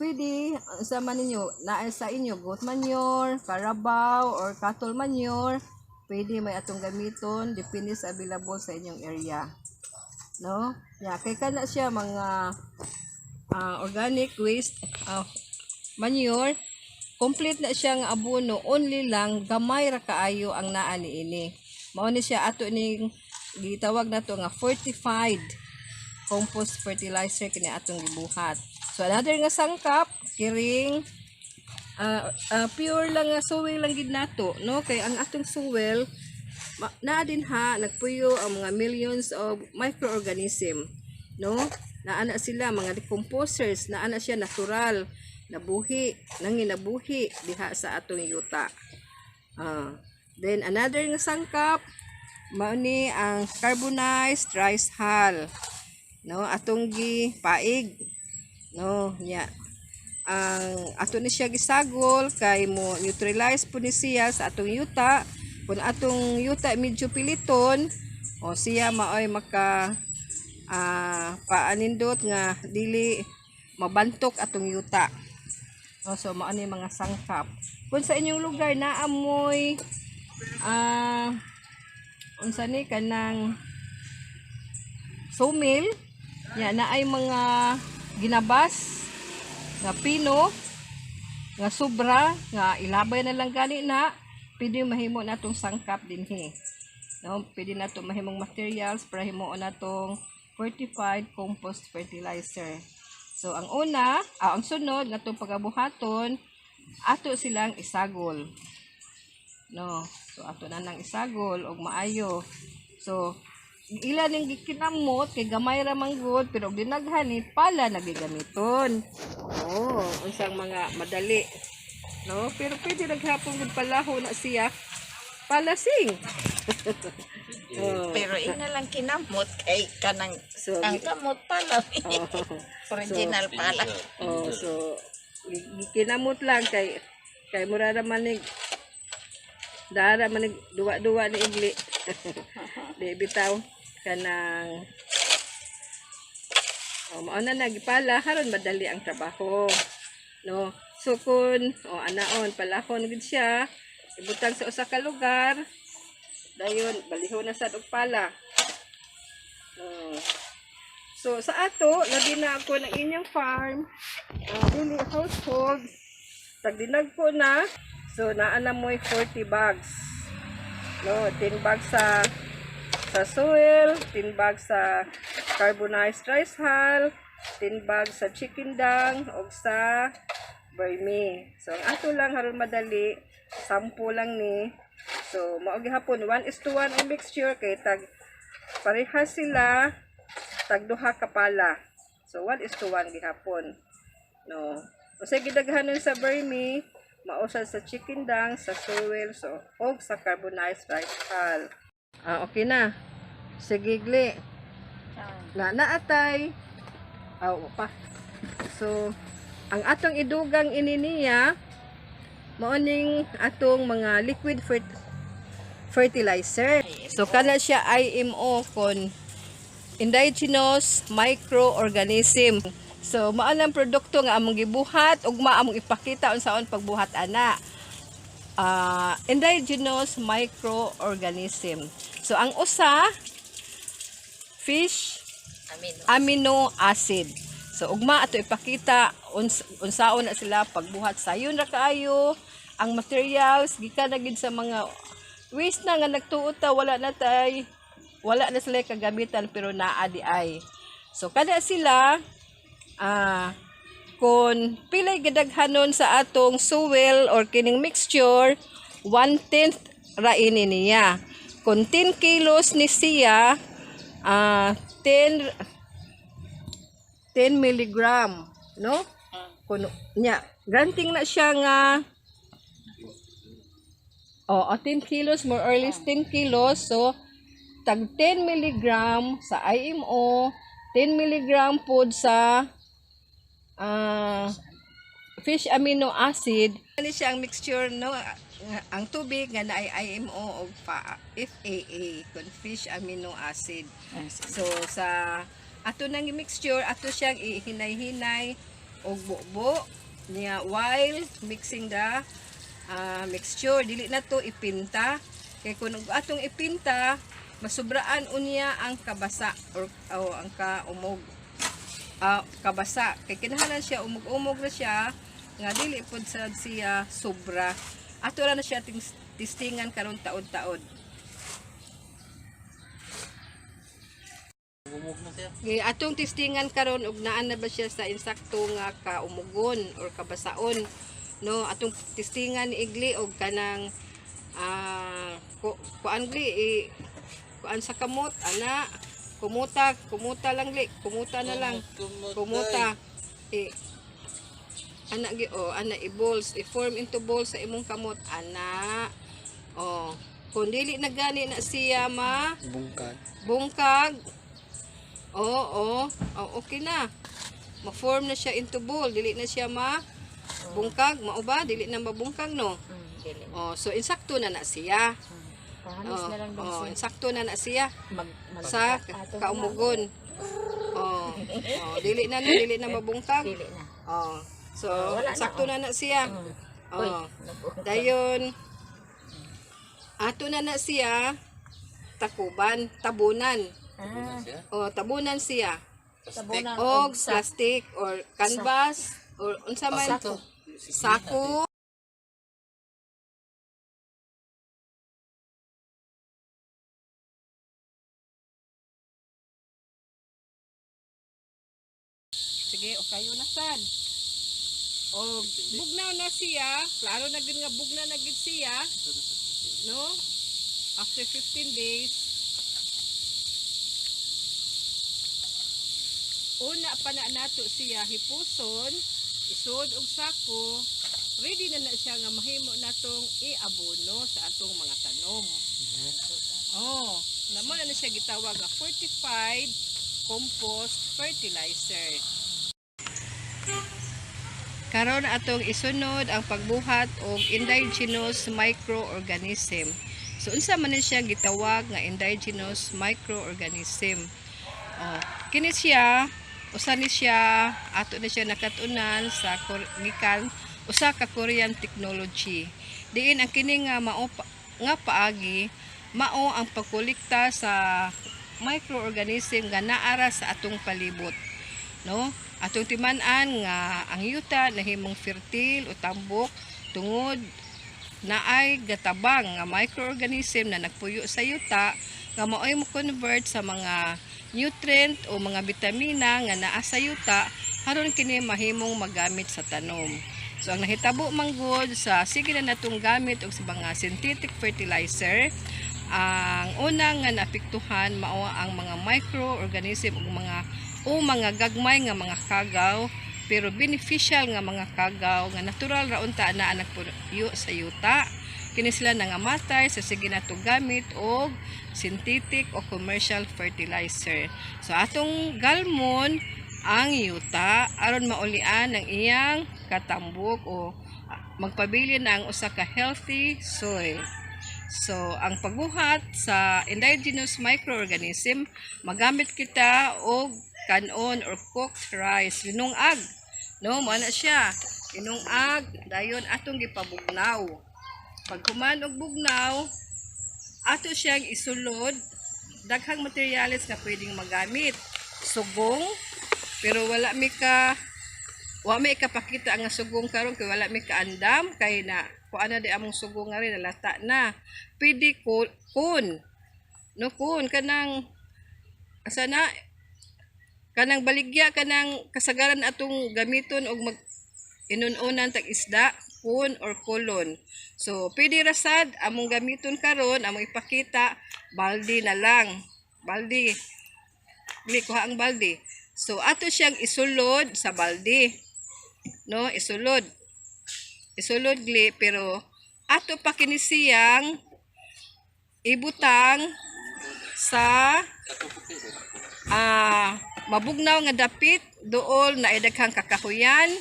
[SPEAKER 8] pwede sa man ninyo naa sa inyo goat manure, carabao or cattle manure, pwede may atong gamiton depende sa available sa inyong area, no. Ya kay kana siya mga organic waste manure, complete na siya nga abono, only lang gamay ra kaayo ang naa niini. Mao ni siya ato ning gitawag nato nga fortified compost fertilizer kini atong gibuhat. So another nga sangkap kiring pure lang nga soil lang gid nato, no, kay ang atong soil naa din ha nagpuyo ang mga millions of microorganism, no, naa na sila mga decomposers, naa na siya natural nabuhi, nanginabuhi diha sa atong yuta. Then another nga sangkap mao ni ang carbonized rice hull, no, atong gi paig, no, nya. Ang ato ni siya gisagol kay mo neutralize po ni siya sa atong yuta. Kung atong yuta medyo piliton, o siya maoy maka paanindot nga dili mabantok atong yuta. O, so mao ni mga sangkap. Kung sa inyong lugar naamoy unsa ni kanang sawmill nya naay mga ginabas nga pino nga sobra nga ilabay na lang gani na, pwede mahimo natong sangkap dinhi, no? Pwede nato mahimong materials para himuon natong fortified compost fertilizer. So ang una, ang sunod nga atong pagabuhaton, ato silang isagol, no? So ato na nang isagol og maayo. So ila ning gikinamot kay gamay ra man gud, pero og dinaghan ni pala nagigamiton. Oh, unsang mga madali, no? Pero pwede naghapon gud palaho na siya, palasing. Oh.
[SPEAKER 10] Pero ina lang kinamot kay kanang
[SPEAKER 8] So,
[SPEAKER 10] ang kamot pala.
[SPEAKER 8] Oh.
[SPEAKER 10] Original pala.
[SPEAKER 8] Oh, so gikinamot lang kay kay mura ra man nig dara man nig duwa-duwa ni igli. Di bitaw kanang, oh, mao na nagipala haron madali ang trabaho. No? So kun oh anaon palahon gid siya, ibutang sa usa ka lugar, dayon balihon na sad og pala. Oh. So sa ato, labi na ako ng inyong farm, dili household, tagdinag ko na, so naa na mo'y 40 bags. No, 10 bags sa soil, 10 bags sa carbonized rice hull, 10 bags sa chicken dung, og sa vermi. So ang ato lang haron madali, 10 lang ni. So mao gihapon 1:1 ang mixture kay tag pareha sila, tag duha ka pala. So 1:1 gihapon. No. Unsay gidaghanon sa vermi, mao sad sa chicken dung, sa soil, so og sa carbonized rice hull. Ah, okay na. Sige, gli. Na naatay. Ah, wa pa. So, ang atong idugang ini niya mao ning atong mga liquid fertilizer. So kana siya IMO kon indigenous microorganism. So mao nang produkto nga among gibuhat, ugma among ipakita unsaon pagbuhat ana. Indigenous microorganism. So ang usa, fish
[SPEAKER 10] Amino.
[SPEAKER 8] amino acid. So ugma ato ipakita unsaon na sila pagbuhat, sayon ra kaayo ang materials gikan na gid sa mga waste na nga nagtuot ta, wala na tay, wala na sila kagamitan pero naa di ay. So kada sila, kung pilay gadaghanon sa atong soil or kining mixture, 1/10 ra ini niya. Kung 10 kilos ni siya, 10 10 milligram, no? Kuno nya, granting na siya nga oh, 10 kilos, more or less 10 kilos, so tag 10 milligram sa IMO, 10 milligram pod sa fish amino acid. Ano siya ang mixture, no? Ang tubig nga naay IMO og FAA kun fish amino acid. So sa ato nang mixture, ato siyang ihinay-hinay og bubo niya while mixing the mixture. Dili na to ipinta kay kun atong ipinta, masubraan unya ang kabasa or o ang kaumog, kabasa kay kinahanglan siya umog-umog na siya nga dili pud sad siya sobra. Ato ra na siya testingan karon taod-taod.
[SPEAKER 9] Umog na siya.
[SPEAKER 8] Gi atong testingan karon og naa na ba siya sa insakto nga kaumugon or kabasaon, no? Atong testingan ni igli og kanang kuan gli, kuan sa kamot ana, kumuta kumuta lang gli, kumuta na lang. Kumuta, ana gi, oh, ana, i balls, i form into balls sa imong kamot ana. Oh, kung dili na gani na siya ma
[SPEAKER 9] Bungkag.
[SPEAKER 8] Bungkag. Oo, oh, okay na. Ma-form na siya into ball. Dili na siya ma Bungkag, mao ba? Dili na mabungkag, no?
[SPEAKER 10] Dili.
[SPEAKER 8] Oh, so insakto na na siya.
[SPEAKER 10] Pahamis
[SPEAKER 8] Oh,
[SPEAKER 10] na lang dong
[SPEAKER 8] oh,
[SPEAKER 10] siya.
[SPEAKER 8] insakto na na siya
[SPEAKER 10] Mag, mag,
[SPEAKER 8] sa
[SPEAKER 10] ato na.
[SPEAKER 8] kaumugon. Oh, oh, dili na, no, dili na mabungkag.
[SPEAKER 10] Dili na.
[SPEAKER 8] Oh. So,
[SPEAKER 10] Oh, wala na,
[SPEAKER 8] sakto
[SPEAKER 10] oh.
[SPEAKER 8] na na siya.
[SPEAKER 10] Uy,
[SPEAKER 8] Oh.
[SPEAKER 10] nabungkag.
[SPEAKER 8] Dayon ato na na siya takuban, tabunan.
[SPEAKER 10] Ah,
[SPEAKER 8] Oh, tabunan siya.
[SPEAKER 10] tabunan
[SPEAKER 8] Og
[SPEAKER 10] og sa
[SPEAKER 8] plastic or canvas or unsa man,
[SPEAKER 10] sako.
[SPEAKER 8] Sako. Sige, o kayo na sad. O bugnaw na siya, klaro na gid nga bugna na gid siya. No? After 15 days, una pa na nato siya hipuson, isod og sako, ready na na siya nga mahimo natong iabono sa atong mga tanom. Oh, namo na na siya gitawag nga fortified compost fertilizer. Karon atong isunod ang pagbuhat og indigenous microorganism. So unsa man ni siya gitawag nga indigenous microorganism? Oh, kini siya, usa ni siya, ato na siya nakat-unan sa gikan usa ka Korean technology. Diin ang kini nga mao nga paagi mao ang pagkolekta sa microorganism nga naara sa atong palibot, no? Atong timan-an nga ang yuta nahimong fertile o tambok tungod naay gatabang nga microorganism na nagpuyo sa yuta nga maoy mo convert sa mga nutrient o mga bitamina nga naa sa yuta aron kini mahimong magamit sa tanom. So ang nahitabo manggod sa sige na natong gamit og sa mga synthetic fertilizer, ang una nga naapektuhan mao ang mga microorganism ug mga o mga gagmay nga mga kagaw, pero beneficial nga mga kagaw nga natural ra unta na nagpuyo sa yuta. Kini sila nangamatay sa sige nato gamit og synthetic o commercial fertilizer. So atong galmon ang yuta aron maulian ang iyang katambok o magpabilin ang usa ka healthy soil. So, ang pagbuhat sa indigenous microorganism, magamit kita og kanon or cooked rice, linungag. No, mo na siya. Linungag, dayon atong gipabugnaw. Pag human og bugnaw, ato siyang isulod. Daghang materyales nga pwedeng magamit. Sugong, pero wa mi kapakita nga sugong karon kay wala mi kaandam kay na kuan na di among sugong nga rin nalata na. Pwede kun no, kun kanang asa na kanang baligya, kanang kasagaran atong gamiton og mag inununan tag isda, kun or kulon. So pwede ra sad among gamiton karon, among ipakita balde na lang. Balde. Dili kuha ang balde. So ato siyang isulod sa balde. No, isulod. Isulod gli, pero ato pa kini siyang ibutang sa mabugnaw nga dapit dool na idaghang kakahuyan,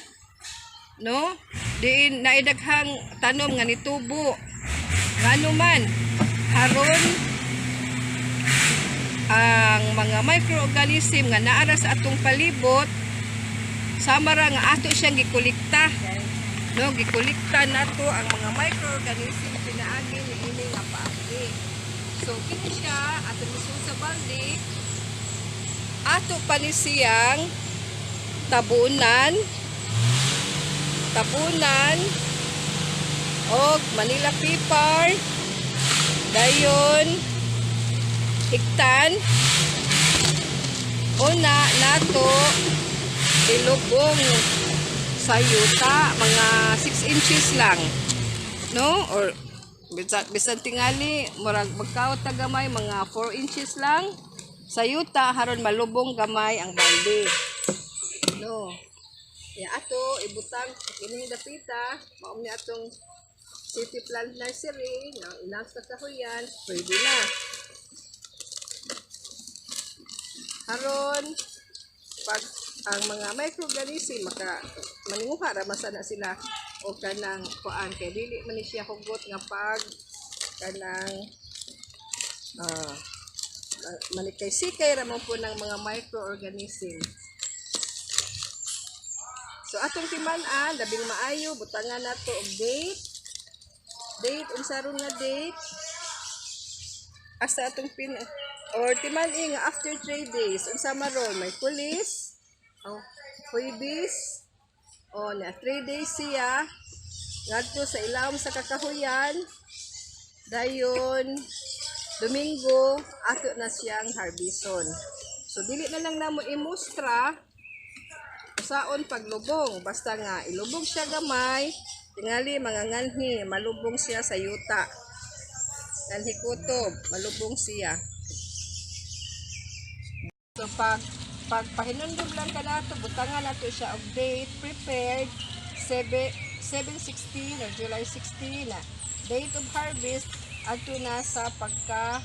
[SPEAKER 8] no, diin na idaghang tanom nga nitubo, ngano man haron ang mga microorganism nga naara sa atong palibot sama ra nga ato siyang gikolekta, no? Gikolekta nato ang mga microorganism pinaagi niini nga paagi. So kini siya ato mismo sa balde, ato pa ni siyang tabunan, tabunan og Manila paper, dayon hiktan, una nato ilubong sa yuta, mga 6 inches lang, no? Or bisan tingali murag magkaot ta gamay, mga 4 inches lang sa yuta haron malubong gamay ang balde, no? Ya ato ibutang kining dapita, mao ni atong City Plant Nursery nga ilang sa kahuyan, pwede na. Haron pag Ang mga microorganism maka maninguha ra man sana sila o kanang kuan kay dili man ni siya hugot nga pag kanang malikay-sikay ra man po ng mga microorganism. So atong timan-an, labing maayo butangan nato og date. Date unsa ron nga date? Asa atong pin or timan-i nga after 3 days unsa maron may pulis o Huwebes o na 3 days siya ngadto sa ilawom sa kakahuyan, dayon Domingo ato na siyang harbison. So dili na lang namo imustra usaon paglubong, basta nga ilubong siya gamay, tingali mga nganhi malubong siya sa yuta. Nganhi kutob, malubong siya. So pag pagpahinumdum lang kanato, butangan nato siya og date prepared 7/16 or July 16 na. Date of harvest adto na sa pagka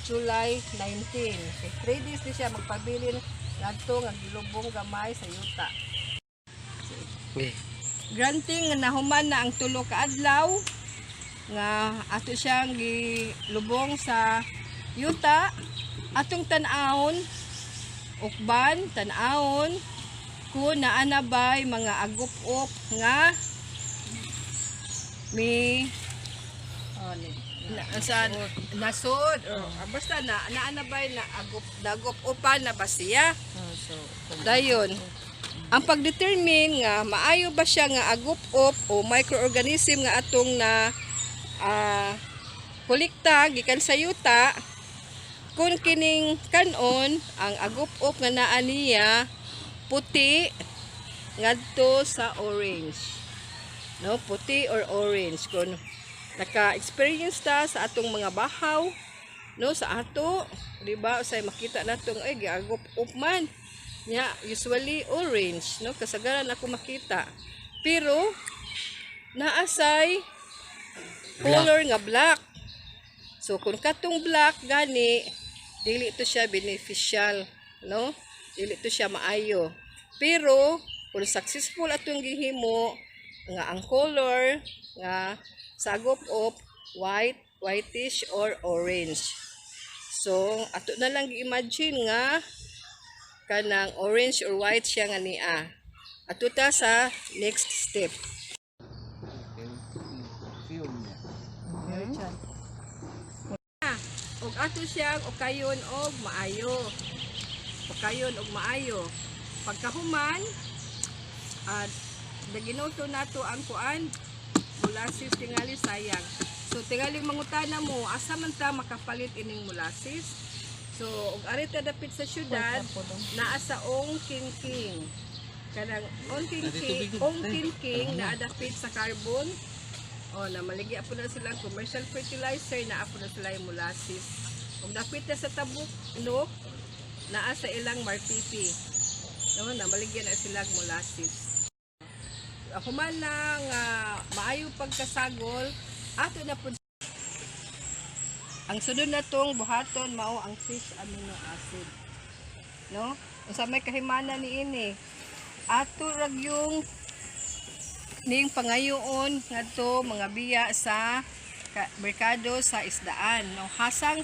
[SPEAKER 8] July 19. Okay, 3 days ni siya magpabilin ngadto nga gilubong gamay sa yuta.
[SPEAKER 9] Okay.
[SPEAKER 8] Granting nga nahuman na ang tulo ka adlaw nga ato siyang gilubong sa yuta, atong tan-awon ukban tan-awon kung naa na bay mga agup-op nga mi na, sa nasod or basta na naa na bay na agup nagup-upan na ba siya. Dayon, ang pagdetermine nga maayo ba siya nga agup-op o microorganism nga atong na kolekta gikan sa yuta, kung kining kanon ang agup-op nga naa niya puti ngadto sa orange, no, puti or orange. Kung naka-experience ta sa atong mga bahaw, no, sa ato, di ba, usay makita natong ay giagup-op man nya, usually orange, no, kasagaran ako makita, pero naasay color nga black. So kung katong black gani, dili to siya beneficial, no? Dili to siya maayo. Pero kung successful atong gihimo nga ang color nga sagop op white, whitish or orange. So ato na lang gi-imagine nga kanang orange or white siya nga niya. Ato ta sa next step.
[SPEAKER 9] Film niya.
[SPEAKER 8] Og ato siyang ukayon og maayo. Ukayon og maayo. Pagkahuman, at naginuto nato ang kuan, molasses, tingali sayang. So tingali mangutana mo asa man ta makapalit ining molasses. So og ari ta dapit sa syudad, naa sa Ong King King. Kanang Ong King King, Ong King King naa dapit sa carbon. O, na maligya po na sila commercial fertilizer, naa po na sila yung molasses. Ug dapit na sa Tabuk, no, naa sa ilang marpipi. No, na maligya na sila molasses. Human na nga maayo pagkasagol, ato na po ang sunod na tong buhaton mao ang fish amino acid. No? Unsa may kahimana niini? Ato rag yung ning pangayoon ngadto mga biya sa merkado sa isdaan, no, hasang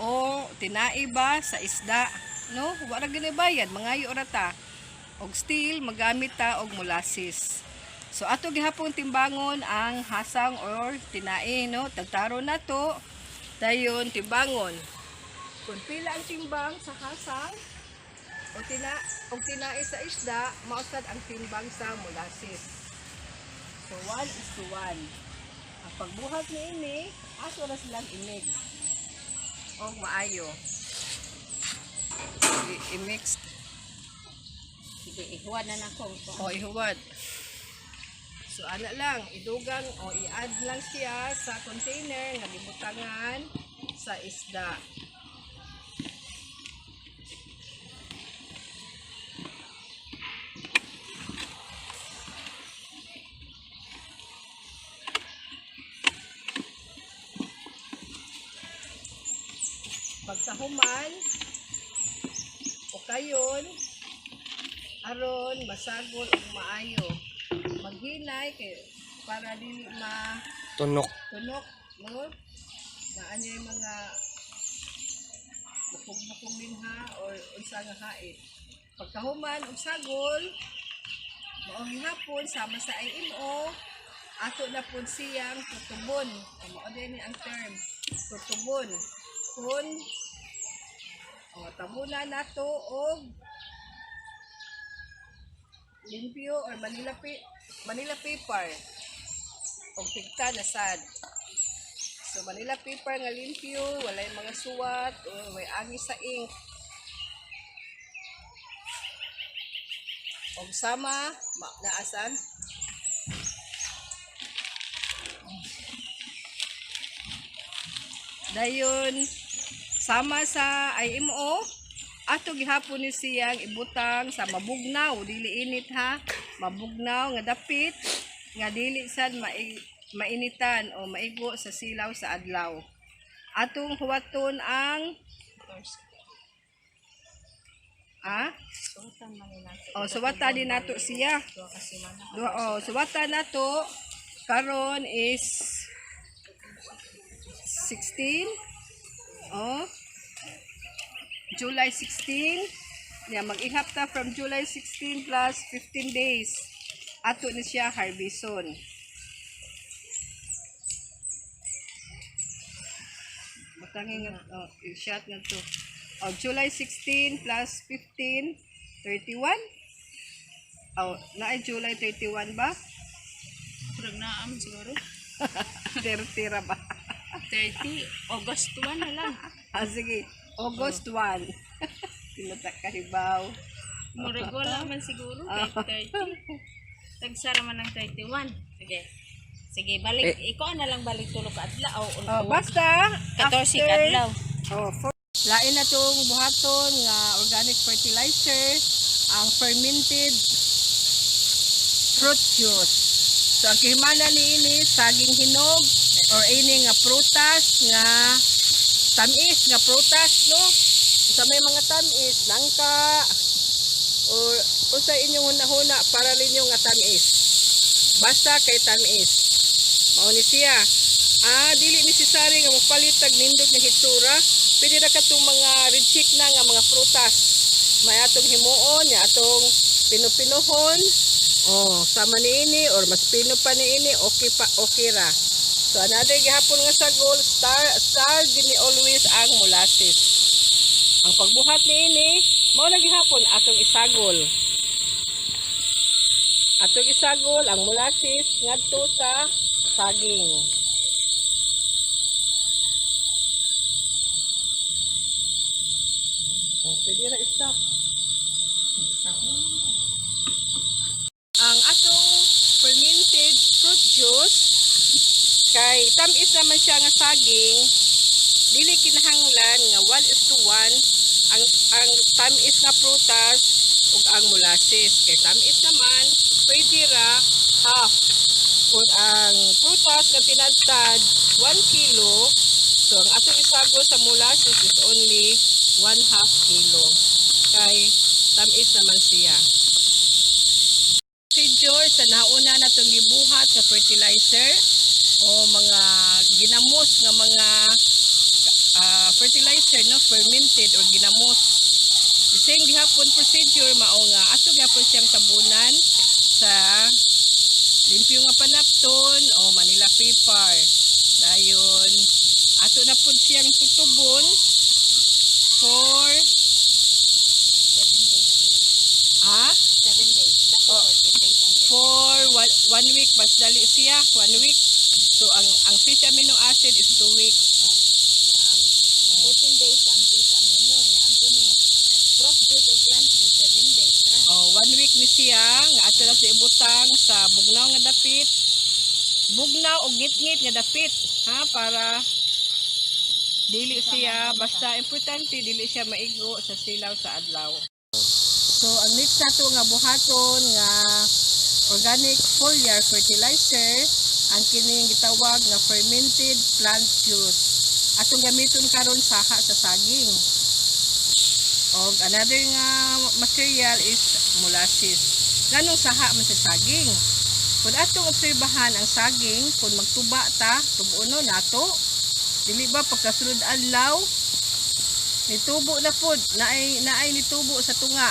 [SPEAKER 8] o tinai ba sa isda, no, wa ra gini bayad, mangayo ra ta og still magamit ta og molasses. So ato gihapon timbangon ang hasang or tinai, no, tagtaro na to, dayon timbangon kung pila ang timbang sa hasang o tina og tinai sa isda, mao sad ang timbang sa molasses. So 1:1. Ang pagbuhat niini, ato ra silang i-mix. Og maayo. I-mix
[SPEAKER 10] Sige, ihuwan na nako.
[SPEAKER 8] o ihuwad. So ana lang, idugang o i-add lang siya sa container nga gibutangan sa isda. Pagkahuman, o kayon, Aron masagol og maayo. Maghinay kay para dili ma
[SPEAKER 9] Tunok.
[SPEAKER 8] Tunok, no? Naa niya yung mga bukog-bukog din ha or unsa nga hait. Pagkahuman og sagol, mao gihapon sama sa IMO, ato na pud siyang tutubon. O, mao din ni ang term, tutubon. Kung o, tabunan nato og limpyo or Manila paper og tigta na sad. So Manila paper nga limpyo, walay mga suwat o way angi sa ink. Og sama naasan. Dayon sama sa IMO, ato gihapon ni siyang ibutang sa mabugnaw, dili init ha, mabugnaw nga dapit nga dili sad mainitan o maigo sa silaw sa adlaw. Atong huwaton ang ah? Oh, suwata din nato siya. Duha, oh, suwata nato karon is 16. Oh. July 16. Ya, mag-ihap ta from July 16 plus 15 days. Ato ni siya harbison. Butangin nga, oh, i-shot nga to. Oh, July 16 plus 15, 31. Oh, naay July 31 ba?
[SPEAKER 10] Murag naam siguro.
[SPEAKER 8] 30 ra ba?
[SPEAKER 10] 30, August 1 na lang.
[SPEAKER 8] Ah, sige. August 1. Tinata kahibaw.
[SPEAKER 10] Murag wala man siguro kay 30. Tagsara man ang 31. Sige. Sige, balik. Ikaw na lang balik tulo ka adlaw.
[SPEAKER 8] Oh, basta
[SPEAKER 10] 14
[SPEAKER 8] after
[SPEAKER 10] ka adlaw.
[SPEAKER 8] Oh, for, lain na tong buhaton nga organic fertilizer, ang fermented fruit juice. So ang kihimana ni ini saging hinog or ini nga prutas nga tamis nga prutas, no? Sa may mga tamis, langka or unsa inyong hunahuna para ninyo nga tamis. Basta kay tamis. Mao ni siya. Ah, dili necessary nga mopalit tag nindot nga hitsura. Pwede ra katong mga red chick na nga mga prutas. May atong himuon, nya atong pino-pinohon. Oh, sama niini or mas pino pa niini, okay pa, okay ra. So another gihapon nga sagol, star star gini always ang molasses. Ang pagbuhat niini, mao na gihapon atong isagol. Atong isagol ang molasses ngadto sa saging. Oh, pwede ra stop. Ang atong fermented fruit juice kay tamis naman siya nga saging, dili kinahanglan nga 1:1 ang tamis nga prutas ug ang molasses kay tamis naman, pwede ra half. Kung ang prutas nga tinadtad 1 kilo, so ang atong isagol sa molasses is only 1/2 kilo kay tamis naman siya. Procedure sa nauna na itong gibuhat sa fertilizer o mga ginamos nga mga fertilizer, no, fermented or ginamos, the same gihapon procedure, mao nga ato gihapon siyang tabunan sa limpyo nga panapton o Manila paper. Dayon ato na pud siyang tutubon for
[SPEAKER 10] 7 days.
[SPEAKER 8] Ah,
[SPEAKER 10] 7 days.
[SPEAKER 8] Oh.
[SPEAKER 10] 14 days ang
[SPEAKER 8] For one week, mas dali siya, 1 week. So ang fish amino acid is 2 weeks.
[SPEAKER 10] Ang 14 days ang fish amino nya ang kini fruit juice o plant juice 7 days ra.
[SPEAKER 8] Oh, 1 week ni siya nga ato na siya ibutang sa bugnaw nga dapit. Bugnaw o ngit-ngit nga dapit ha, para dili siya, basta importante dili siya maigo sa silaw sa adlaw. So ang next nato nga buhaton nga organic foliar fertilizer ang kining gitawag nga fermented plant juice. Atong gamiton karon saha sa saging. Og another nga material is molasses. Nganong saha man sa saging? Kung atong obserbahan ang saging, kung magtuba ta, tubuono nato, dili ba pagkasunod adlaw, nitubo na pod, naay nitubo sa tunga.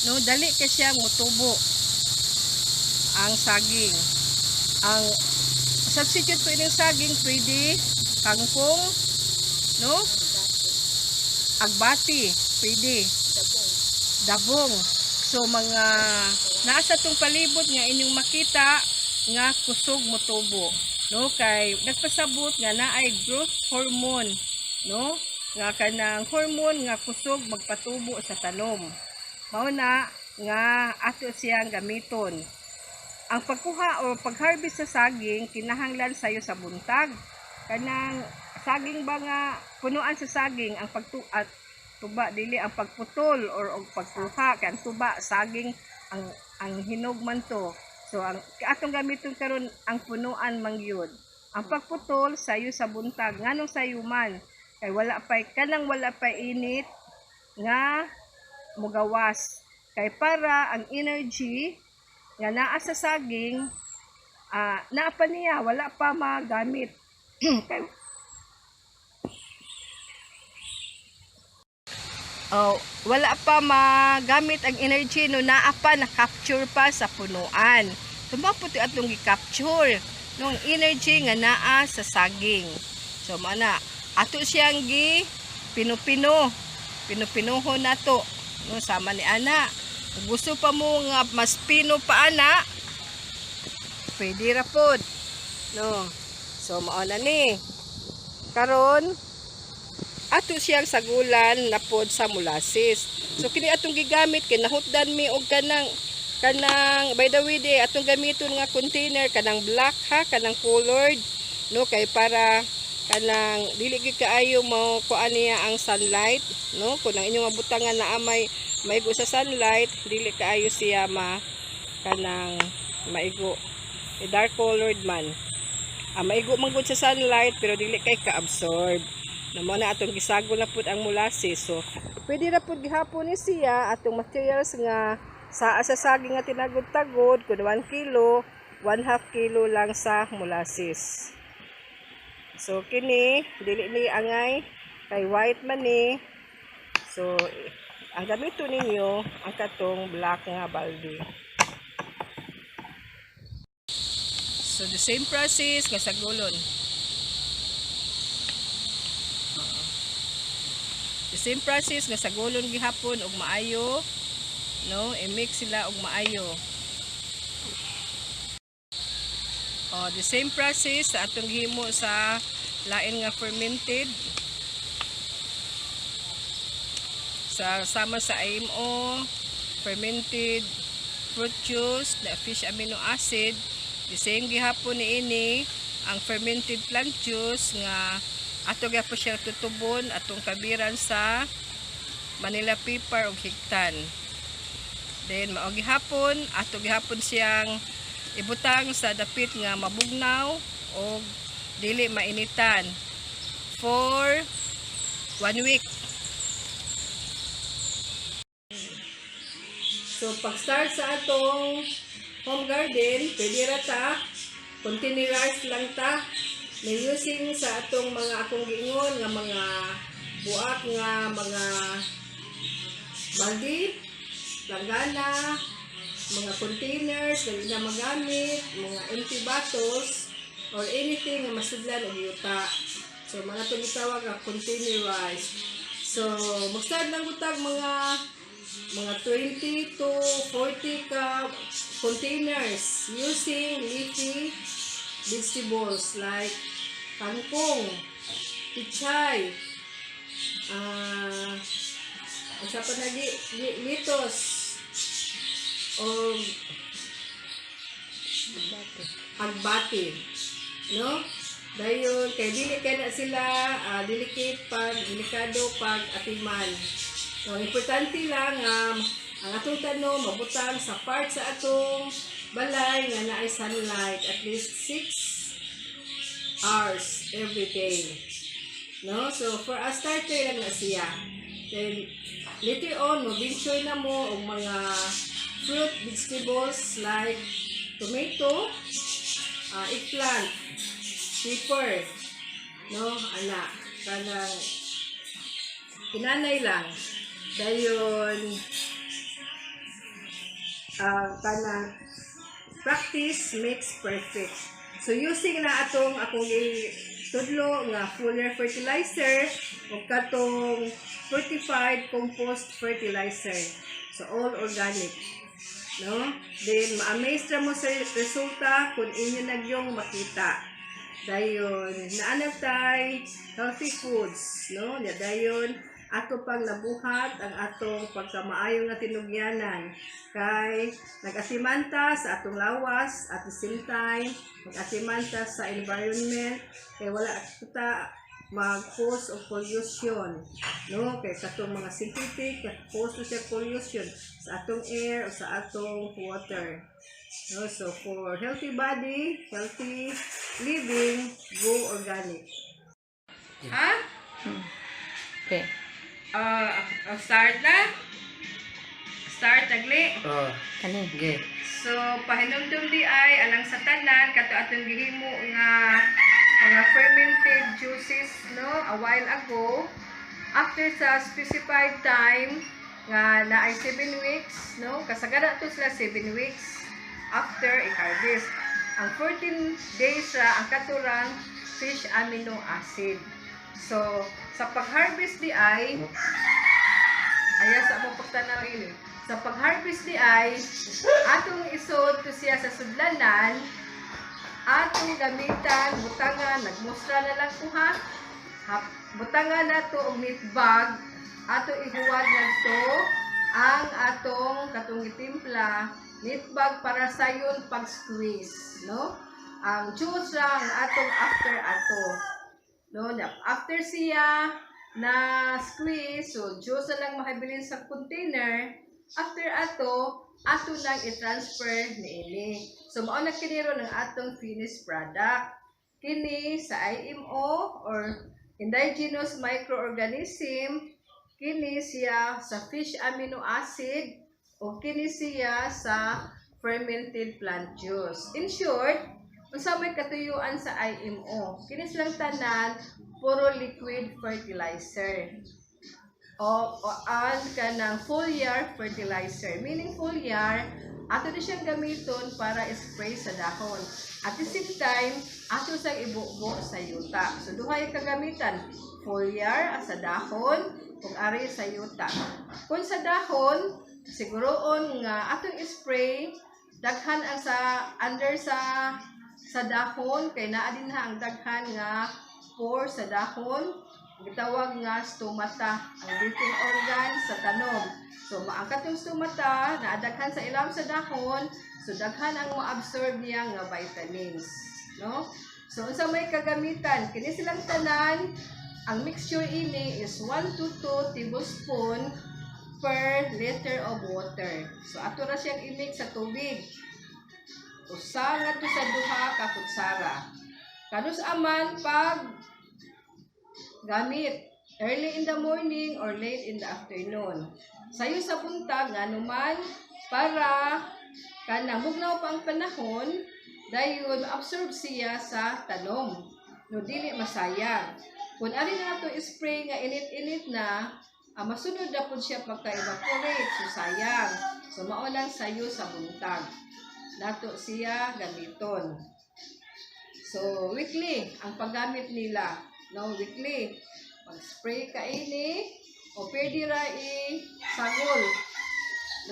[SPEAKER 8] No, dali kay siya mutubo ang saging. Ang substitute po ining saging, pwede kangkong, no? Agbati, pwede. Dabong. So mga nasa tong palibot nga inyong makita nga kusog motubo, no, kay nagpasabot nga naay growth hormone, no, nga kanang hormone nga kusog magpatubo sa tanom. Mao na nga ato siyang gamiton. Ang pagkuha o pag-harvest sa saging kinahanglan sayo sa buntag. Kanang saging ba nga punuan sa saging, ang pagtu at tuba, dili ang pagputol or og pagkuha, kay ang tuba saging ang hinog man to. So ang atong gamiton karon, ang punuan man gyud. Ang pagputol sayo sa buntag. Nganong sayo man? Kay wala pay kanang wala pay init nga mugawas, kay para ang energy nga naa sa saging, naa pa niya, wala pa magamit. Kay oh, wala pa magamit ang energy, no, naa pa, na capture pa sa punuan. So mao po atong gi-capture nung energy nga naa sa saging. So mao na ato siyang gi pino-pino, pino-pinuhon nato, no, sama ni ana. Kung gusto pa mo nga mas pino pa ana, pwede ra pod, no. So mao na ni. Karon ato siyang sagulan na pod sa molasses. So kini atong gigamit kay nahutdan mi og kanang, by the way, di atong gamiton nga container kanang black ha, kanang colored, no, kay para kanang dili gid kaayo mo kuan niya ang sunlight, no. Kung ang inyong mabutangan na may maigo sa sunlight, dili kaayo siya ma kanang maigo. E dark colored man. Maigo man gud sa sunlight pero dili kay ka-absorb. Na mo na atong gisagol na pud ang molasses. So pwede ra pud gihapon ni siya atong materials nga sa saging nga tinagod-tagod. Kung 1 kilo, 1 half kilo lang sa molasses. So kini dili ni angay kay white man ni. So ang gamiton ninyo ang katong black nga balde. So the same process nga sagulon. Oo. The same process nga sagulon gihapon og maayo, no, i-mix sila og maayo. Oh, the same process sa atong gihimo sa lain nga fermented sa sama sa IMO, fermented fruit juice na fish amino acid. The same gihapon ni ini ang fermented plant juice nga ato gyapon siya tutubon, atong kabiran sa Manila pepper ug higtan. Then mao gihapon, ato gihapon siyang ibutang sa dapit nga mabugnaw o dili mainitan for one week. So pag start sa atong home garden, pwede ra ta containerized lang ta. May using sa atong mga akong giingon nga mga buak nga mga baldi, langgana, mga containers na na magamit, mga empty bottles, or anything nga masudlan og yuta. So mga itong gitawag nga containerized. So mag-start lang utag mga 20 to 40 ka containers using leafy vegetables like kangkong, pichay, unsa pa nagi litos o agbati, no? Dayon kay dili kay na sila delicate pag delikado pag atiman. So importante lang ang atong tanom mabutang sa part sa atong balay nga naay sunlight at least 6 hours every day, no? So for a starter lang na siya. Then later on, mo venture na mo og mga fruit, vegetables like tomato, eggplant, pepper, no, ana, kanang kinanay lang. Dayon kanang practice makes perfect. So using na atong akong tudlo nga foliar fertilizer o katong fortified compost fertilizer. So all organic. No? Then ma-amaze ra mo sa resulta kung inyo nagyong makita. Dayon naa tay healthy foods, no? Nya dayon ato pang nabuhat ang atong pagkamaayo nga tinugyanan kay nag-atimanta sa atong lawas, at the same time mag-atimanta sa environment kay wala kita mag-cause of pollution, no, kay katong mga synthetic cause to siya pollution sa atong air o sa atong water, no? So for healthy body, healthy living, go organic, ha.
[SPEAKER 10] Okay.
[SPEAKER 8] Start na, start tagli.
[SPEAKER 9] Oh.
[SPEAKER 10] Kani.
[SPEAKER 9] Okay.
[SPEAKER 8] So, pahinumdum di ay alang sa tanan kato atong gihimo nga mga fermented juices, no, a while ago. After sa specified time nga naay 7 weeks, no, kasagara to sila 7 weeks after i-harvest. Ang 14 days ra ang katurang fish amino acid. So, sa pag-harvest di ay aya sa mo pagtanaw ini. Sa pag-harvest di ay atong isod to siya sa sudlanan, atong gamitan butangan, nagmustra na lang ko ha. Butangan nato og meat bag, ato ihuwad ngadto ang atong katong gitimpla, meat bag para sayon pag squeeze, no? Ang juice ra ang atong after ato. No, na after siya na squeeze, so juice na lang mahabilin sa container. After ato, ato nang i-transfer niini. So mao na kini ron ang atong finished product. Kini sa IMO or indigenous microorganism, kini siya sa fish amino acid o kini siya sa fermented plant juice. In short, unsa may katuyuan sa IMO? Kini silang tanan puro liquid fertilizer o ang kanang foliar fertilizer. Meaning foliar, ato di siyang gamiton para spray sa dahon. At the same time, ato sang ibubo sa yuta. So duhay kagamitan, foliar sa dahon ug ari sa yuta. Kung sa dahon, siguroon nga atong spray daghan ang sa under sa dahon kay naa din ha ang daghan nga pore sa dahon, gitawag nga stomata, ang breathing organ sa tanom. So maangkat yung stomata, naadaghan sa ilam sa dahon, so daghan ang ma-absorb niya nga vitamins, no? So unsa may kagamitan kini silang tanan, ang mixture ini is 1 to 2 tablespoon per liter of water. So ato ra siyang i-mix sa tubig. Usa ngadto sa 2 ka kutsara. Kanus aman pag gamit, early in the morning or late in the afternoon. Sayo sa buntag, nganuman para kanang mugnaw pa ang panahon, dayon absorb siya sa tanom. No, dili masayang. Kung ari na ato spray nga init-init na, masunod na pud siya pagka-evaporate, so sayang. So mao lang sayo sa buntag nato siya gamiton. So weekly ang paggamit nila, no, weekly. Mag-spray ka ini o pwede ra i sagol.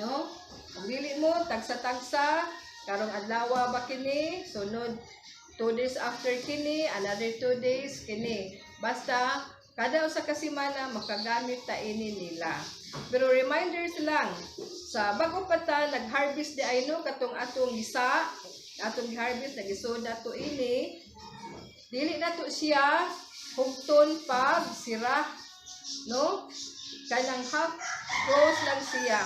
[SPEAKER 8] No? Kung dili mo tagsa-tagsa, karong adlaw ba kini, sunod 2 days after kini, another 2 days kini. Basta kada usa ka semana makagamit ta ini nila. Pero reminders lang, sa bago pa ta nag-harvest di ay, no, katong atong gisa, atong harvest, nagisoda to ini, dili na to siya hugton pag sira, no, kanang half close lang siya,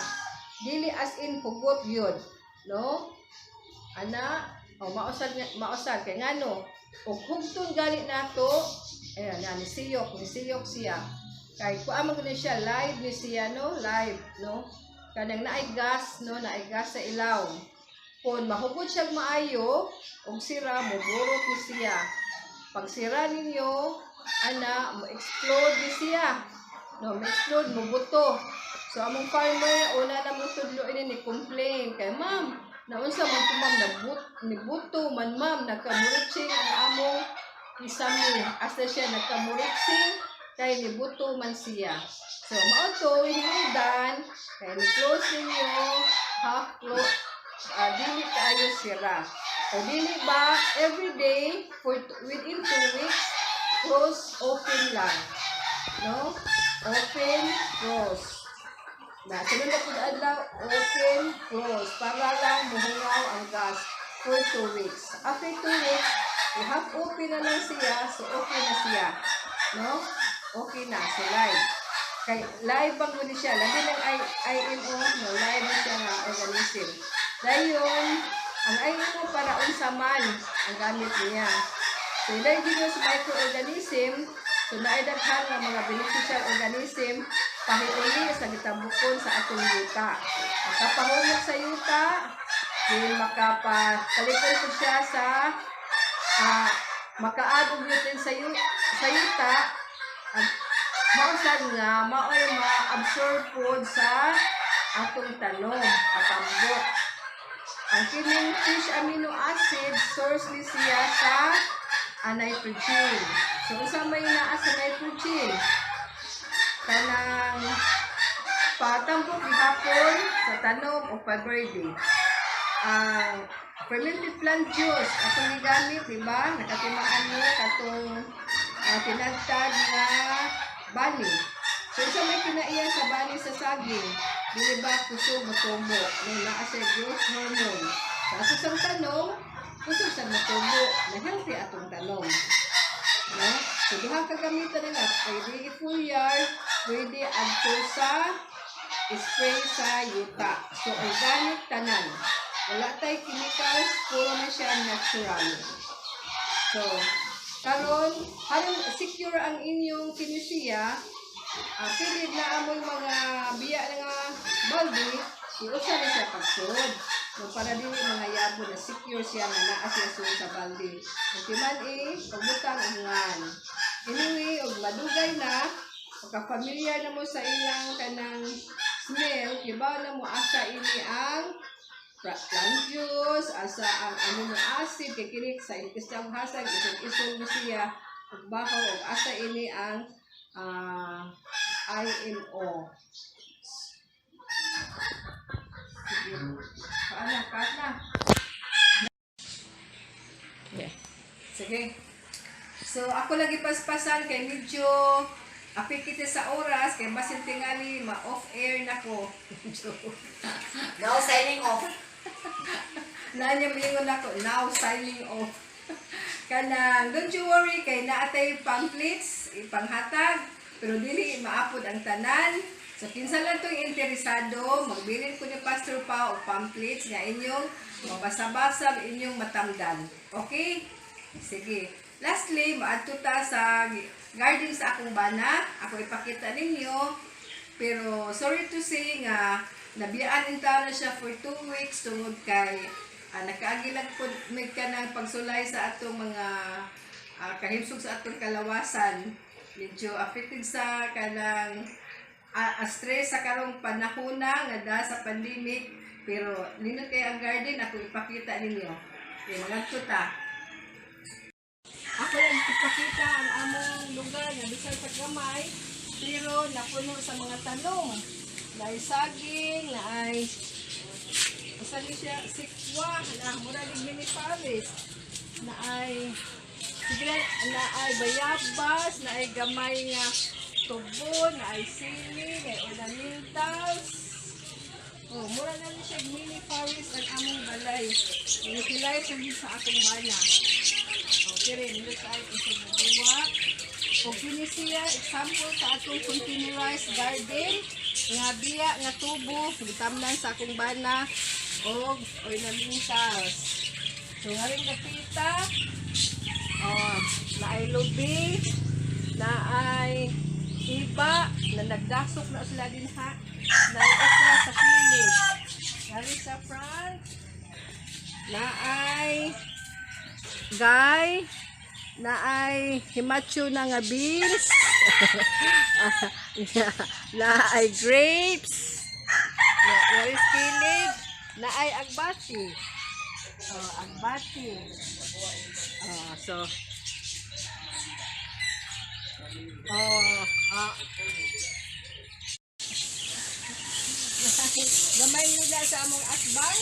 [SPEAKER 8] dili as in hugot yun, no, ana o mausad mausad kay ngano og hugton gani nato, ayan na nisiyok, nisiyok siya. Kay kuan man gud ni siya, live ni siya, no? Live, no? Kanang naay gas, no? Naay gas sa ilawom. Kung mahugod siya maayo, og sira, muburot ni siya. Pag sira ninyo, ana, mo-explode ni siya. No, mo-explode, mubuto. So, among farmer, una na mo tudlo ini ni complain. Kay ma'am, naunsa man to ma'am, nabut, nibuto man ma'am, nagkamuritsing ang among kisame. Asa siya nagkamuritsing, kay nibuto man siya. So, mao to, hinungdan, kay ni-close ninyo, half close, dili kaayo sira. O dili ba, every day, for within 2 weeks, close, open lang. No? Open, close. Na, sunod na pud adlaw, open, close. Para lang muhungaw ang gas for 2 weeks. After 2 weeks, i-half open na lang siya, so okay na siya. No? Okay na, so live. Kay live bang ni siya, labi ng IMO, no, live na siya nga organism. Dayon, ang IMO para unsa man ang gamit niya. So, indigenous microorganism, so naay daghan nga mga beneficial organism pahiuli sa gitambukon sa atong yuta. Makapahumok sa yuta, din makapalikon po siya sa maka-add og nutrients sa yuta, at mao sad nga maoy ma-absorb pod sa atong tanom, patambok. Ang kining fish amino acid, source ni siya sa nitrogen. So unsa may naa sa nitrogen? Kanang patambok gihapon sa tanom o pa-verde. Ang fermented plant juice atong gigamit, di ba? Nakatimaan mo katong tinagtag nga bani. So unsa may kinaiya sa bani sa saging? Dili ba kusog motubo? No, naa siya growth hormone. Sa ato sang tanom, kusog sa motubo, na healthy atong tanom. No? So duha ka gamitan nila, pwede i-foliar, pwede adto sa spray sa yuta. So organic tanan. Wala tay chemicals, puro na siya natural. So, karon haron secure ang inyong kinisiya, pilit na amoy mga biya nga balde, iusa na siya pagsud. So, para dili mga yabo na secure siya nga naa siya sud sa balde. Ug timan eh, pagbutang ungan. Anyway, og madugay na, pagka-familiar na mo sa ilang kanang smell, kibaw na mo asa ini ang plant juice, asa ang amino acid, kay kini sa isang hasag, isog-isog mo siya, ug bahaw, ug asa ini ang IMO. Sige. Paano? Cut na.
[SPEAKER 10] Yeah.
[SPEAKER 8] Sige. So, ako lagi paspasan kay medyo apil kita sa oras kay basin tingali ma-off air na ko.
[SPEAKER 11] Now signing off.
[SPEAKER 8] Na niya moingon ako, now signing off. Kanang, don't you worry, kay naatay pamphlets, ipanghatag, pero dili maapod ang tanan. So, kinsa lang tong interesado, magbilin ko ni Pastor Pao og pamphlets nga inyong mabasa-basa, inyong matamdan. Okay? Sige. Lastly, maadto ta sa garden sa akong bana. Ako ipakita ninyo. Pero sorry to say nga nabiyaan in na siya for 2 weeks tungod kay nakaagi lang pud mig kanang pagsulay sa atong mga kahimsog sa atong kalawasan. Medyo affected sa kanang stress sa karong panahona nga da sa pandemic, pero nindot kay ang garden, ako ipakita ninyo. Okay, mangadto ta. Ako lang ipakita ang among lugar nga bisan sa gamay pero napuno sa mga tanom. Naay saging, naay usa ni siya sikwa na mura ning mini forest. Naay sige naay bayabas, naay gamay nga tubo, naay sili, naay ornamentals. Oh, mura na ni siya mini forest ang among balay. Utilize sa sa akong bana. Okay rin, nindot kaayo sa buwa. O kini siya example sa atong containerized garden nga biya nga tubo gitamnan sa akong bana og ornamentals. So ngayon kapita, oh, naay lubi, naay Iba na nagdasok na sila dinha na okra sa kilid. Dari sa front naay guy, naay himacho na nga beans, naay grapes, naay kilid, naay agbati. Oh, agbati. Oh, so oh, ah. Gamay nila sa among asbang.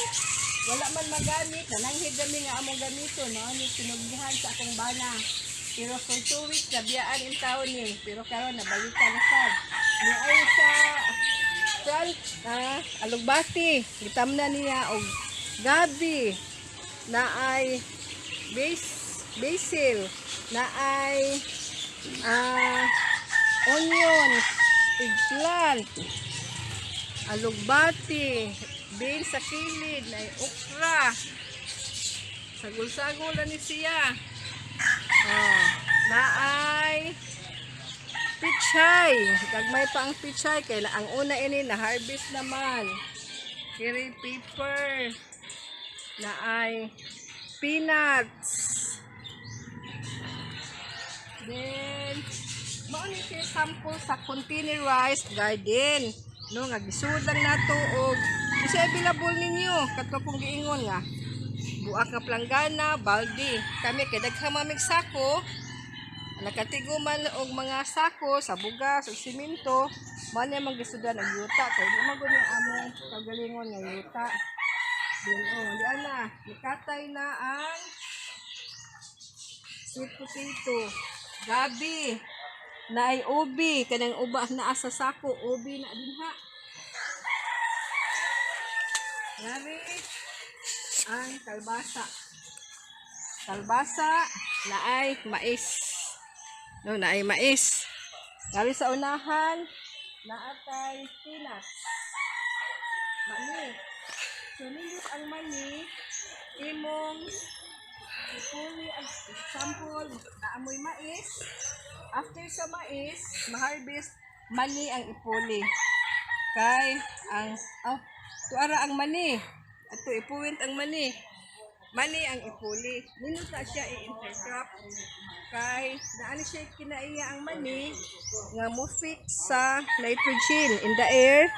[SPEAKER 8] Wala man magamit. Nananghid kami nga among gamito. No? Ni tinugdihan sa akong bana. Pero for 2 weeks, nabiyaan in taon ni. Pero karon nabalikan na sad. Ni ay sa front, alugbati. Gitamna niya og gabi na ay base, basil na ay onion, eggplant, alugbati, beans sa kilid, na okra. Sagol-sagol na ni siya. Oh, naay pichay. Gagmay pa ang pichay kay ang una ini na harvest naman. Kiri pepper. Naay peanuts. Then, mao ni siya sample sa containerized garden. No, nga gisud lang nato og di siya available ninyo kadto kong giingon nga buak nga planggana, balde. Kami kay daghan mamig sako, nakatiguman og mga sako sa bugas ug simento, mao ni among gisudan og yuta kay di man gud ni among kaugalingon nga yuta. Then oh, di ana, nikatay na ang sweet potato. Gabi, naay ubi, kanang uba naa sa sako, ubi na dinha. Ngari ang kalbasa. Kalbasa naay mais. No, naay mais. Ngari sa unahan, naatay peanuts. Mani. So nindot ang mani, imong ipuli ang example, naamoy mais. After sa mais, ma-harvest, mani ang ipuli. Kay ang oh, tuara ang mani. Ato ipuwint ang mani. Mani ang ipuli. Nindot na siya i-intercrop kay naani siya kinaiya ang mani nga mo fix sa nitrogen in the air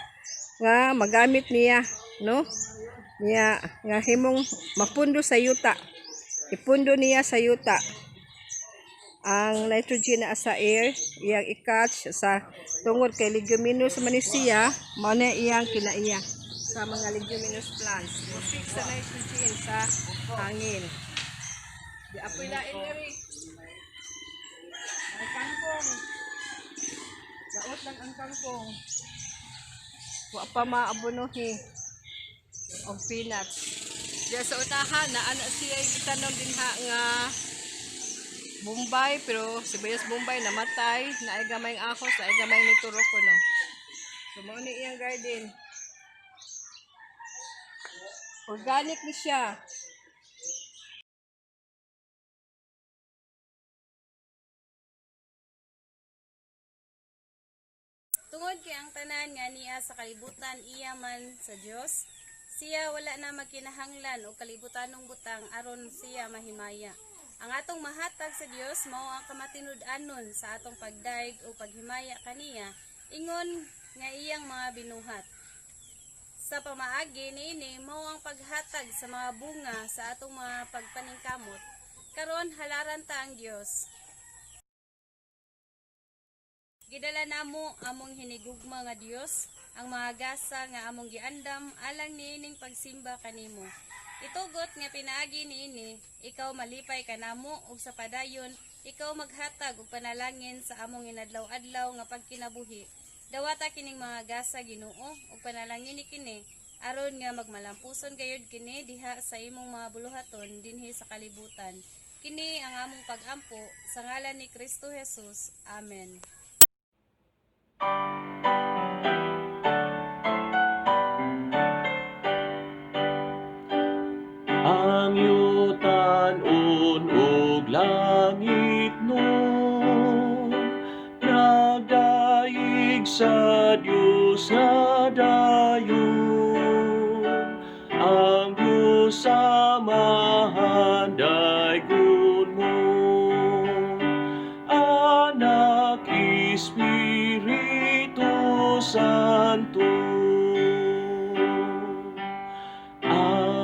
[SPEAKER 8] nga magamit niya, no, niya nga himong mapundo sa yuta, ipundo niya sa yuta ang nitrogen na sa air, iyang i-catch sa tungod kay leguminous man ni siya, mao na iyang kinaiya sa mga leguminous plants, mo fix sa nitrogen sa hangin. Di apoy lain ngari ay kangkong. Daot lang ang kangkong, wa pa maabunuhi og peanuts. Diya sa unahan, naa na siya gitanom dinha nga Bombay, pero sibuyas Bombay namatay, naay gamay ang ahos, naay gamay ni turok no. So mao ni iyang garden. Organic ni siya.
[SPEAKER 2] Tungod kay ang tanan nga niya sa kalibutan iya man sa Dios, siya wala na magkinahanglan og kalibutanong butang aron siya mahimaya. Ang atong mahatag sa Dios mao ang kamatinud-anon sa atong pagdayeg o paghimaya kaniya ingon nga iyang mga binuhat. Sa pamaagi niini mao ang paghatag sa mga bunga sa atong mga pagpaningkamot. Karon halaran ta ang Dios. Gidala namo among hinigugma nga Dios ang mga gasa nga among giandam alang niining pagsimba kanimo. Itugot nga pinaagi niini ikaw malipay kanamo ug sa padayon ikaw maghatag og panalangin sa among inadlaw-adlaw nga pagkinabuhi. Dawata kining mga gasa, Ginoo, ug panalangini kini aron nga magmalampuson gayud kini diha sa imong mga buluhaton dinhi sa kalibutan. Kini ang among pagampo sa ngalan ni Kristo Jesus. Amen.
[SPEAKER 3] Ang yutanon ug langit nun nagdayeg. Sa Dios nga dayon, ang Dios Amahan daygon mo, Anak, Espiritu Santo. Amen.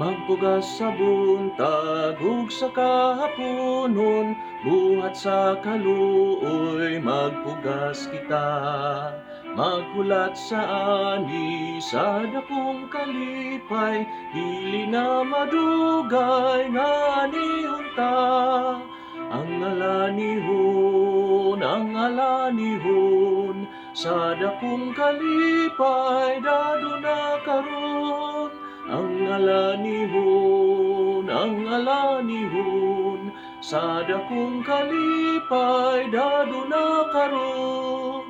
[SPEAKER 3] Magpugas sa buntag ug sa kahaponon, buhat sa kaluoy, magpugas kita. Maghulat sa ani sa dakong kalipay, dili na madugay nga niunta. Ang alanihon, sa dakong kalipay, daduna karon. Ang alanihon, sa dakong kalipay, daduna karon.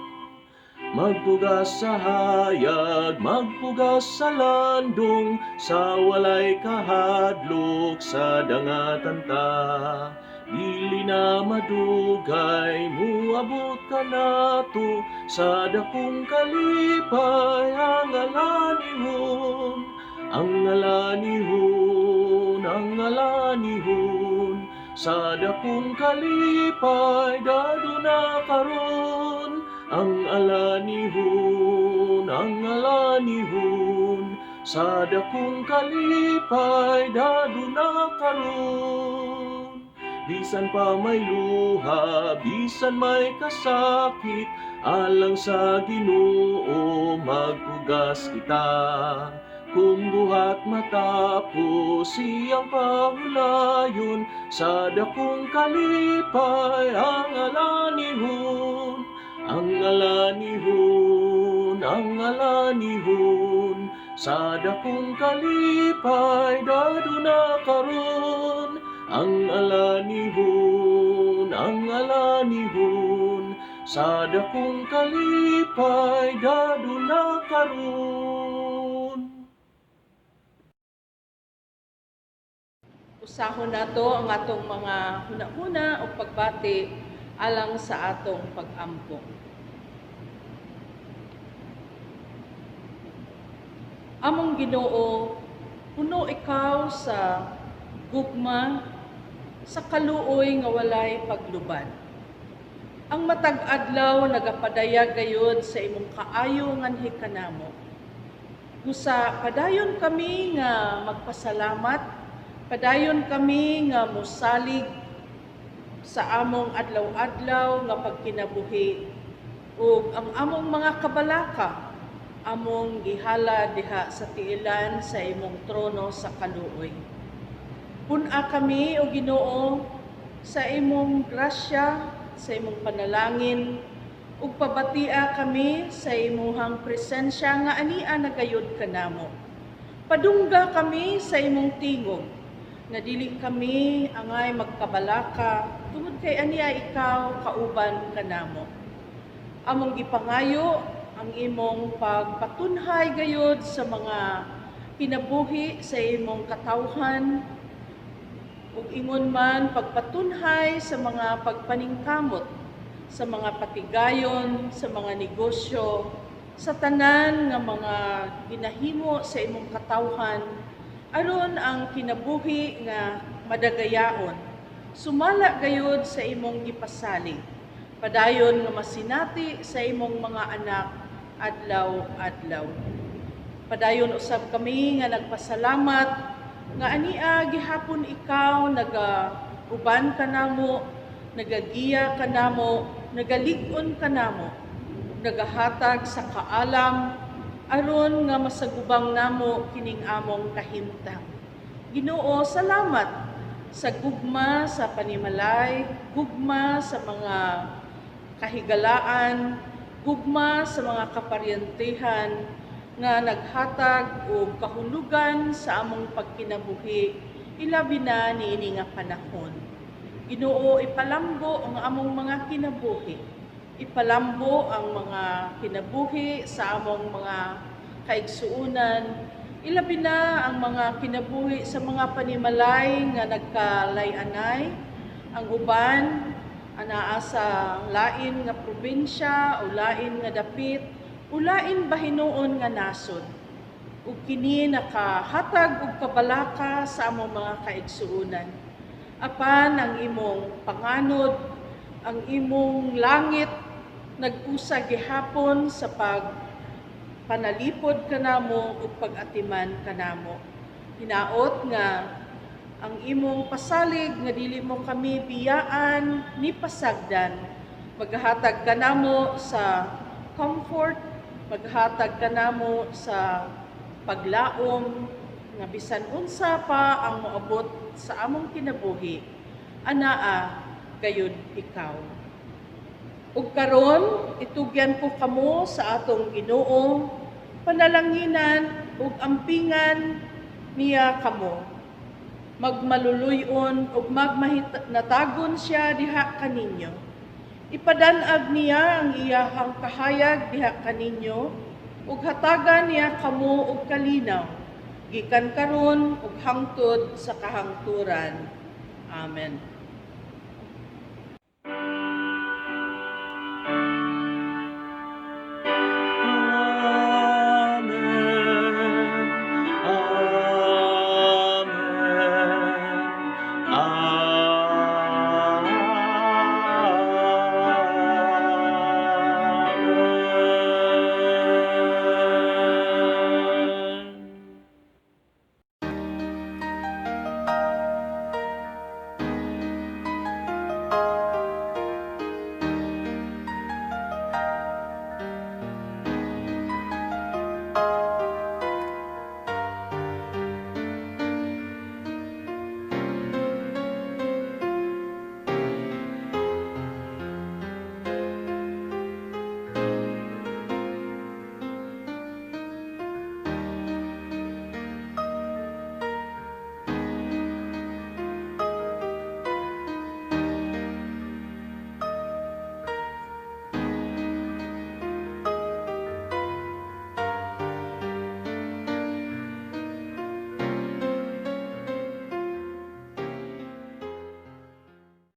[SPEAKER 3] Magpugas sa hayag, magpugas sa landong, sa walay kahadlok sa dangatan ta. Dili na madugay, muabot ka nato, sa dakong kalipay, ang alanihon. Ang alanihon, ang alanihon, sa dakong kalipay, daduna karon. Ang alanihon, sa dakong kalipay, daduna karon. Bisan pa may luha, bisan may kasakit, alang sa Ginoo magpugas kita. Kung buhat matapos siyang pahulayon, sa dakong kalipay ang alanihon. Ang alanihon, ang alanihon, sa dakong kalipay daduna karon. Ang alanihon, ang alanihon, sa dakong kalipay daduna karon.
[SPEAKER 4] Usahon nato ang atong mga hunahuna o pagbati alang sa atong pagampo. Among Ginoo, puno ikaw sa gugma, sa kaluoy nga walay paglubad. Ang matag adlaw nagapadayag gayod sa imong kaayo nganhi kanamo. Busa padayon kami nga magpasalamat, padayon kami nga mosalig sa among adlaw-adlaw nga pagkinabuhi ug ang among mga kabalaka among gihala diha sa tiilan sa imong trono sa kaluoy. Pun-a kami, o Ginoo, sa imong grasya, sa imong panalangin, ug pabatia kami sa imuhang presensya nga ania nagayod kanamo. Padungga kami sa imong tingog, nga dili kami angay magkabalaka tungod kay ania ikaw kauban kanamo. Among gipangayo ang imong pagpatunhay gayod sa mga kinabuhi sa imong katawhan ug ingon man pagpatunhay sa mga pagpaningkamot, sa mga patigayon, sa mga negosyo, sa tanan nga mga ginahimo sa imong katawhan aron ang kinabuhi nga madagayaon sumala gayod sa imong gipasalig, padayon nga masinati sa imong mga anak adlaw-adlaw. Padayon usab kami nga nagpasalamat nga ania gihapon ikaw naga uban kanamo, nagagiya kanamo, nagalig-on kanamo, nagahatag sa kaalam aron nga masagubang namo kining among kahimtang. Ginoo, salamat sa gugma sa panimalay, gugma sa mga kahigalaan, gugma sa mga kaparyentehan nga naghatag og kahulugan sa among pagkinabuhi, ilabi na niini nga panahon. Ginoo, ipalambo ang among mga kinabuhi.
[SPEAKER 12] Ipalambo ang mga kinabuhi sa among mga kaigsuunan, ilabi na ang mga kinabuhi sa mga panimalay nga nagkalay-anay, ang uban anaa sa lain nga probinsya o lain nga dapit o lain bahinuon nga nasod. Ug kini nakahatag og kabalaka sa among mga kaigsuunan. Apan ang imong panganod, ang imong langit nag-usa gihapon sa pag panalipod kanamo ug pag-atiman kanamo. Hinaot nga ang imong pasalig nga dili mo kami biyaan ni pasagdan. Maghatag kanamo sa comfort, maghatag kanamo sa paglaom nga bisan unsa pa ang moabot sa among kinabuhi, anaa gayud ikaw. Ug karon itugyan ko kamo sa atong Ginoo, panalanginan ug ampingan niya kamo. Magmaluluy-on ug magmahinatagon siya diha kaninyo. Ipadan-ag niya ang iyahang kahayag diha kaninyo ug hatagan niya kamo og kalinaw gikan karon ug hangtod sa kahangturan. Amen.